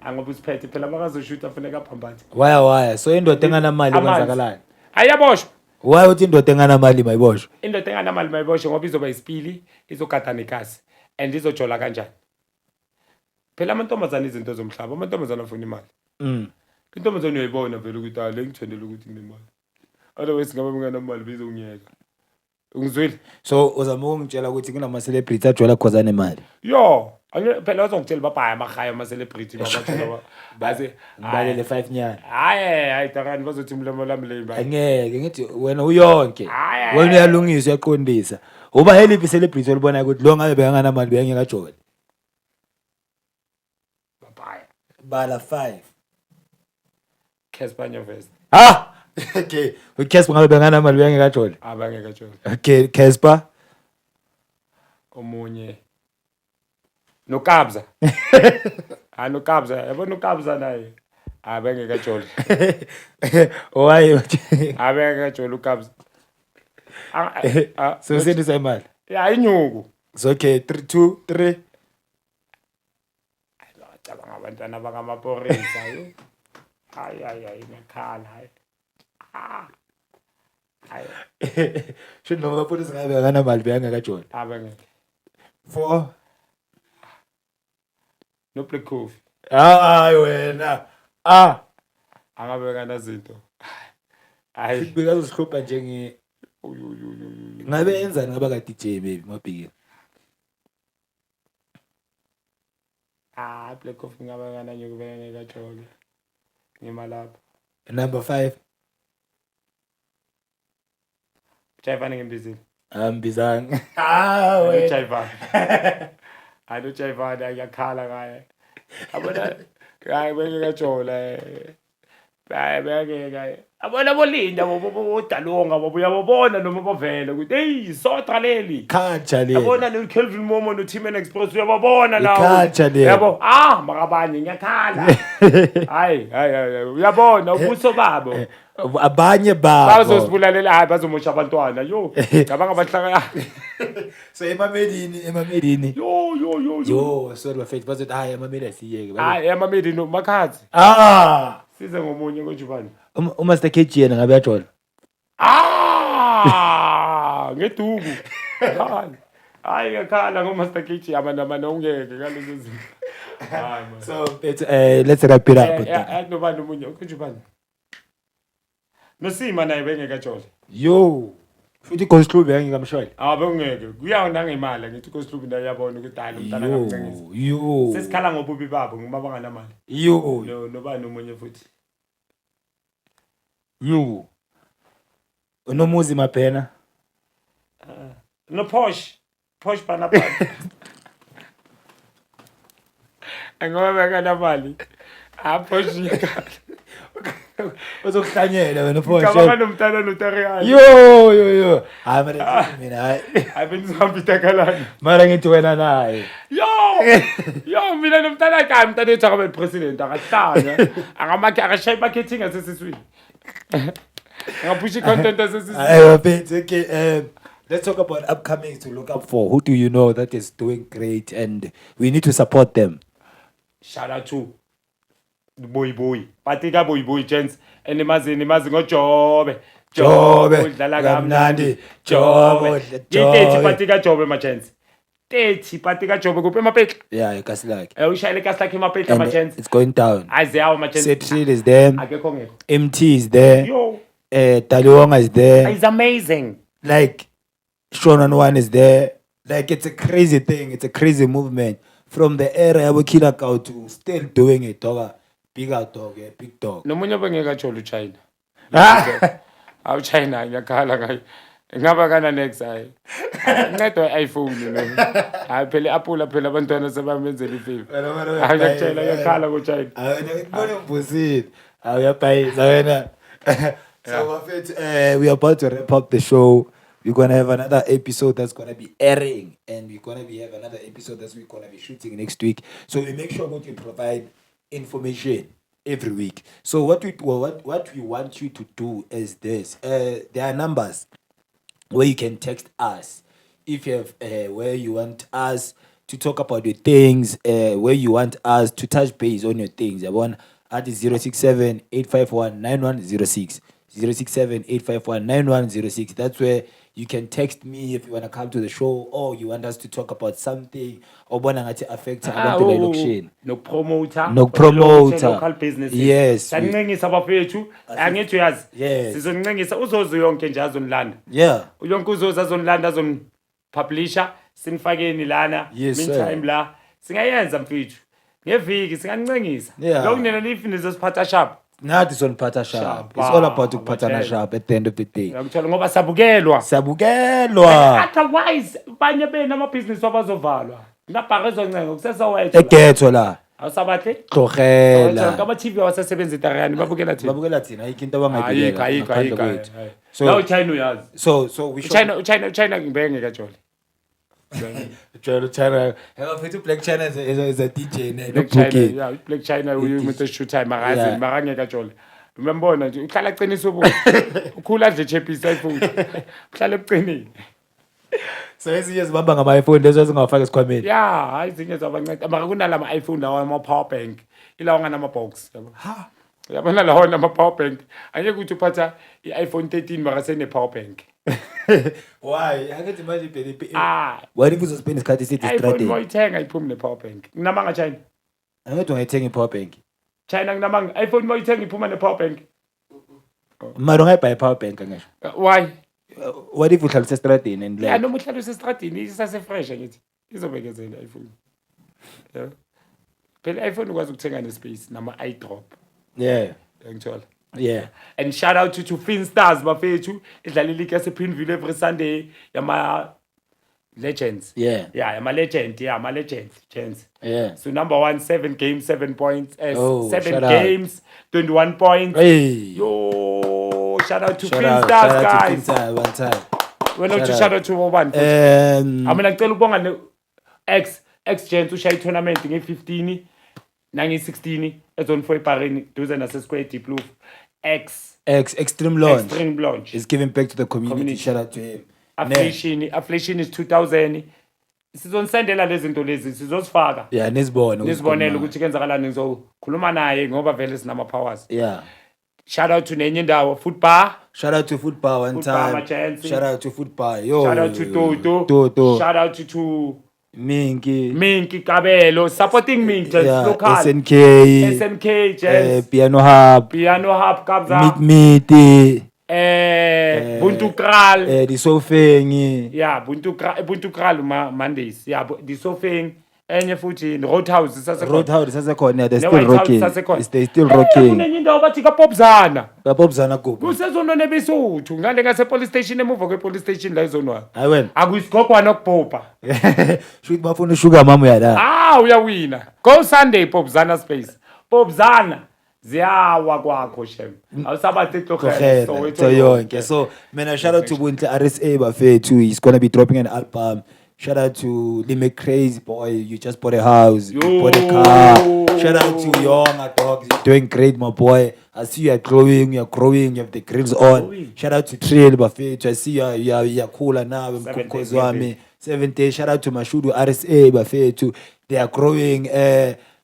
angoba usiphethe phela, makazoshuta funeka aphambathe. Waya waya. So indoda enganamali Amanzi. kwenzakalani? Ayaboshwa. Why uthi indoda enganamali mayiboshwe? Indoda enganamali mayiboshwe ngoba izoba isipili, izogada nekasi and izojola kanjani phela? Amantombazane, izinto zomhlaba, amantombazane afuna imali. Intombazane uyayibona vele ukuthi ah, le ngithandela ukuthi nginemali, otherwise ngabe nginganamali bezongiyeka. Ungizwile? So uzama ukungitshela ukuthi kunama celebrity ajola cause anemali. Yo. Phela bazongitshela babhaya amahaya ama-celebrity babathola baze Ngibalele 5 nyana. Hayi hayi takani, bazothi umlomo lami lemba. Angeke ngithi wena uyonke. Hhayi, Wena uyalungisa, uyaqondisa. Uba heliphi celebrity olibonayo ukuthi lo ngabe bekanganamali bengeke ajole? Babhaya. Bala 5. Casper Nyovest. Ah! Okay, uCasper ngabe benganamali bengeke ajole. Abangeke ajole. Okay, Casper. Omunye noKabza. Hayi, noKabza, yabona uKabza naye. Abengeke ajole. Why? Abengeke ajole uKabza. So usebenzisa imali. Ya, inyuku. So okay, 3 2 3. Cabanga abantwana bakamaporisa yo. Hayi hayi hayi, ngiyakhala hayi. Ah. Hayi. Sho noma abapolisi ngabe akanamali bengeke ajole. Abengeke. 4. No Black Coffee. Hayi wena. Ah, Angabe kanazinto. Hayi. Bekazozihlupha njenge Uy, uy, uy, uy, uy. Ngabe enzani ngaba ka DJ baby mabhiki. Ah, Black Coffee ngabe kananyuku bengeke ajole. Ngima lapho. Number 5. Jayivane ngimbizile. Ambizanga. Ah wena. Jayivane. Hayi, no Jayivane ngiyakhala ngaye. Yabona hayi, bengeke ajola. Hayi, bengeke. Yabona bolinda bodalonga bobuya uyababona noma bavele ukuthi hey, sotra leli. Culture le. Yabona no Kelvin Momo no Team Express uyababona lawo. I-culture le. Yabo, ah, makabanye ngiyakhala. Hayi hayi hayi, uyabona ubuso babo. Abanye babo. Bazosibulalela, hayi, bazomosha abantwana. Yo, cabanga abahlaka. So emamelini emamelini. Yo yo yo yo. Yo, sorry bafethu, bazothi hayi, emameli asiyeke. Hayi, emameli no makhathi. Ah! Size ngomunye konjubani. UMaster KG yena ngabe yajola. Ah, ngeduku. Hayi. Hayi, ngiyakhala ngoMaster KG amana ungeke ngalezo zinto. Hayi man. So mfethu, let's wrap it up. Nobani omunye konjubani. Nosima naye bengekajole. Yo. Futhi iGhost Hlubi yangikamshole. Ah, bengeke. Kuya nangemali, ngithi iGhost Hlubi naye uyabona ukuthi hayi, lo mntana Yo, ngamncengisa. yo. Sesikhala ngobubi babo ngoba banganamali. Yo. No, nobani omunye futhi. Yo. Unomuzi Mabhena. No Posh. Posh bana bana. Ngoba benganamali. Ah, Posh ngiyakhala. Uzokuhlanyela wena Cabanga Posh. nomntana noTariyana. Yo yo yo. Hayi mara mina hayi. Hayi, bengizohamba itakalana. Mara ngithi wena naye. Yo! Yo, mina nomntana wakhe, hayi, umntana wethu akabe president, akahlanya. Akamakhe akashayi marketing asesiswini. Angaphusha i-content asesiswini. Hayi bafethu, okay, let's talk about upcoming to look up for. Who do you know that is doing great and we need to support them? Shout out to Boy Boy. Patika Boy Boy gents. Enimazini nimazi ngoJobe. Jobe, udlala kamnandi. kamnandi. Jobe, Jobe. Jobe. 30 Patika Jobe ma gents. 30 Patika Jobe kuphi emapetla. Yeah, ikasi lakhe. Ushayele ikasi lakhe emapetla ma And gents. it's going down. Aziyawo ma gents. Setril is there. Akekho ngekho. MT is there. Yo, Daliwonga is there. it's amazing. Like Sean on One is there. Like it's a crazy thing. It's a crazy movement. From the era yabo Killer Cow to still doing it, dog. Big out dog, yeah, big dog. Nomunye obengeke ajole uChina. Ah! Awu, China ngiyakhala ngayo. Ngaba kana next, hayi. Ncedwa i-iPhone no. Hayi phela i-Apple, phela abantwana sebamenzela ifavor. Wena, wena, Hayi, ngiyakutshela, wena. ngiyakhala ngoChina. Awena ngibone ngibhusile. Awuyabhayiza wena. So bafethu, we are about to wrap up the show. We're gonna have another episode that's gonna be airing, and we're gonna be have another episode that we're gonna be shooting next week. So we make sure that we provide information every week. So what we well, what we want you to do is this. There are numbers where you can text us if you have where you want us to talk about your things, where you want us to touch base on your things. Yabona, at 067 851 9106. 067 851 9106. That's where you can text me if you want to come to the show or you want us to talk about something obona ngathi affect abantu la elokishini. Nokupromota. Nokupromota. Local businesses. Yes. Siyancengisa bafethu, angithi uyazi. Yes. Sizoncengisa uzozo yonke nje azonilanda. Yonke uzozo azonilanda, azonipublisha, sinifakeni lana. Yes, sir. Meantime la Singayenza mfethu. Ngeviki singancengisa. Yeah. Lokhu nina nifini nizosiphatha sharp. Nathi soniphatha sharp. Sharp, It's all about ah, ukuphathana batshele. sharp at the end of the day. Uyangithola ngoba sabukelwa. Siyabukelwa. Otherwise banye benu amabhizinisi wabazovalwa. Ngabhaka ezoncengo kusesowetho. Egetho la. Awusabahle? Tlogela. Ama TV awasasebenzi Tariyani babukela thina. Babukela thina ayikho into Ayikho abangayibukela. ayikho ngaphandle ayikho. kwethu. ayikho. So La uChina uyazi. so we should uChina uChina ngibheke ngekajole. Joel China. Hey, mfethu Black China is a DJ ne. Black China, yeah, Black China umuntu eshuthayo makazi Yeah. makangekajole. Uyambona nje uhlala aqinisa ubuso. Ukhula adle cheapisi iPhone. Uhlala ebuqinile. So ezinye zibamba ngama iPhone lezo ezingawafaka esikhwameni. Yeah, hayi izinye zabanceda. Mara kunalama iPhone lawa ama power bank. Ilawa nganama box yabo. Ha. Yabona lawa nama power bank. Angeke ukuthi uphatha i-iPhone 13 mara sene power bank. Why? Angithi manje ibhele. Ah, Why if uzospend isikhathi eside iPhone estradeni? moyithenga iphumi ne power bank. Nginamanga China. Angithi ungayithenga i-power bank. China nginamanga iPhone moyithenga iphuma ne power bank. Mara ungayibhayi i-power bank angisho. Why? What if uhlala usestradeni and Yeah, like noma uhlala usestradini isase-fresh angithi izobekezela i-iPhone. Yeah. Phela i-iPhone ukwazi ukuthenga ne-space nama-iDrop. Yeah. Uyangithola? Yeah. And shout out to Finstars bafethu idlala ileague yasePinville every Sunday yama legends. Yeah. Yeah, yama legend, yeah, ama legends, gents. Yeah. So number 1 7 games, 7 points, Oh, 7 shout out. games, 21 points. Hey. Yo, shout out to Shout out, Finstars shout out to guys. Finstars one time. Wena uthi Shout shout out to obani? futhi? Mina ngicela ukubonga ne ex gents ushaya i-tournament nge-15 nange-16 ezone 4 eBharini duze nase-Square Deep Roof. Ex Ex Extreme Launch Extreme Launch. is giving back to the community. Community. Shout out to him. Ne. Afflation is 2000. Sizonisendela lezi zinto lezi sizozifaka. Yeah, nizibone. Nizibonele ukuthi kenzakalani ngizokhuluma naye ngoba vele sinama powers. Yeah. Shout out to nenye indawo Food Bar. Shout out to Food Bar one Food Bar, time. Majensi. Shout out to Food Bar. Yo. Shout out to Toto. Toto. Shout out to Minky. Minky Kabelo supporting Minky just Yeah, local. SNK. SNK gents. Piano Hub. Piano Hub Kabza. Meet Meet. Buntu Kral. Disofeng. Yeah, Buntu Kral, Buntu Kral ma Mondays. Yeah, Disofeng enye futhi Roadhouse sasekhona. Roadhouse sasekhona. They're Ne still White House rocking. sasekhona. They're still rocking. Kunenye indawo bathi kaPopzana. Kapopzana kuphi? Kusezonwa nebesuthu ngale ngase police station emuva kwe police station la izonwa. Hayi wena. Akuyisigogwana okubhobha. Shuthi bafuna usugar mama uyala. Ah, uyawina. Go Sunday Popzana space. Popzana ziyawa kwakho shem. Awusabathi Tlogela, tlogela. so yonke. So mina shout out to Buntle RSA bafethu. He's gonna be dropping an album. Shout out to Lime Crazy Boy. You just bought a house. You bought a car. Shout out to Yonga dog. You're doing great, my boy. I see you are glowing. You are growing. You have the grills on. Growing. Shout out to Trill bafethu. I see you are cooler now. 7 days, Mkhozi wami. 7 days. Shout out to Mashudu RSA bafethu. They are growing.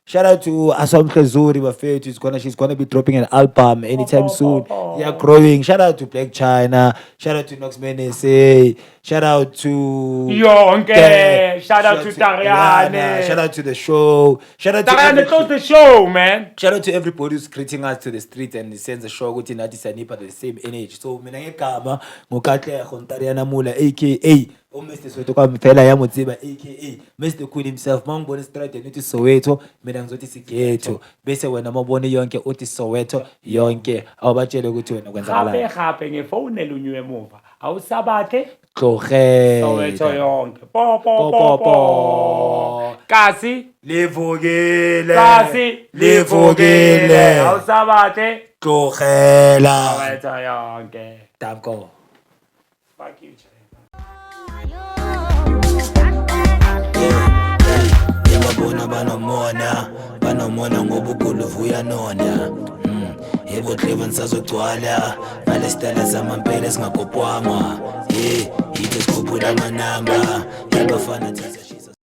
Shout out to Asomhle Zuri bafethu. She's gonna be dropping an album anytime soon. They are growing. Shout out to Black China. Shout out to Nox Menese. Shout out to Yonke. Shout out to Rihanna. Tariane. Shout out to the show. Shout out to Tariane, close the show, man. Shout out to everybody who's greeting us to the street and sends a show ukuthi nathi siyanipha the same energy. So mina ngegama ngoKatlego Ntariana Mula aka uMr Soweto kwamphela yamutsiba aka Mr Cool himself. Mangibona estradeni uthi Soweto, mina ngizothi Sigetho. Bese wena mawubone yonke uthi Soweto yonke. Awubatshele ukuthi wena Gape kwenzakalani. gape ngefonela unywe emuva. Awusabathe Tlogela. Soweto yonke. Po po Po, po po, po. po. Kasi Livukile. kasi Livukile. Awusabathe Tlogela. Soweto yonke. Danko. Fuck you, China. Yababona banomona banomona ngoba uguluvu uyanona. Yebo Cleveland sazogcwala ngalesitayela samampela singakopwangwa. Hey, yithi sikhuphula amanamba yabafana thatha.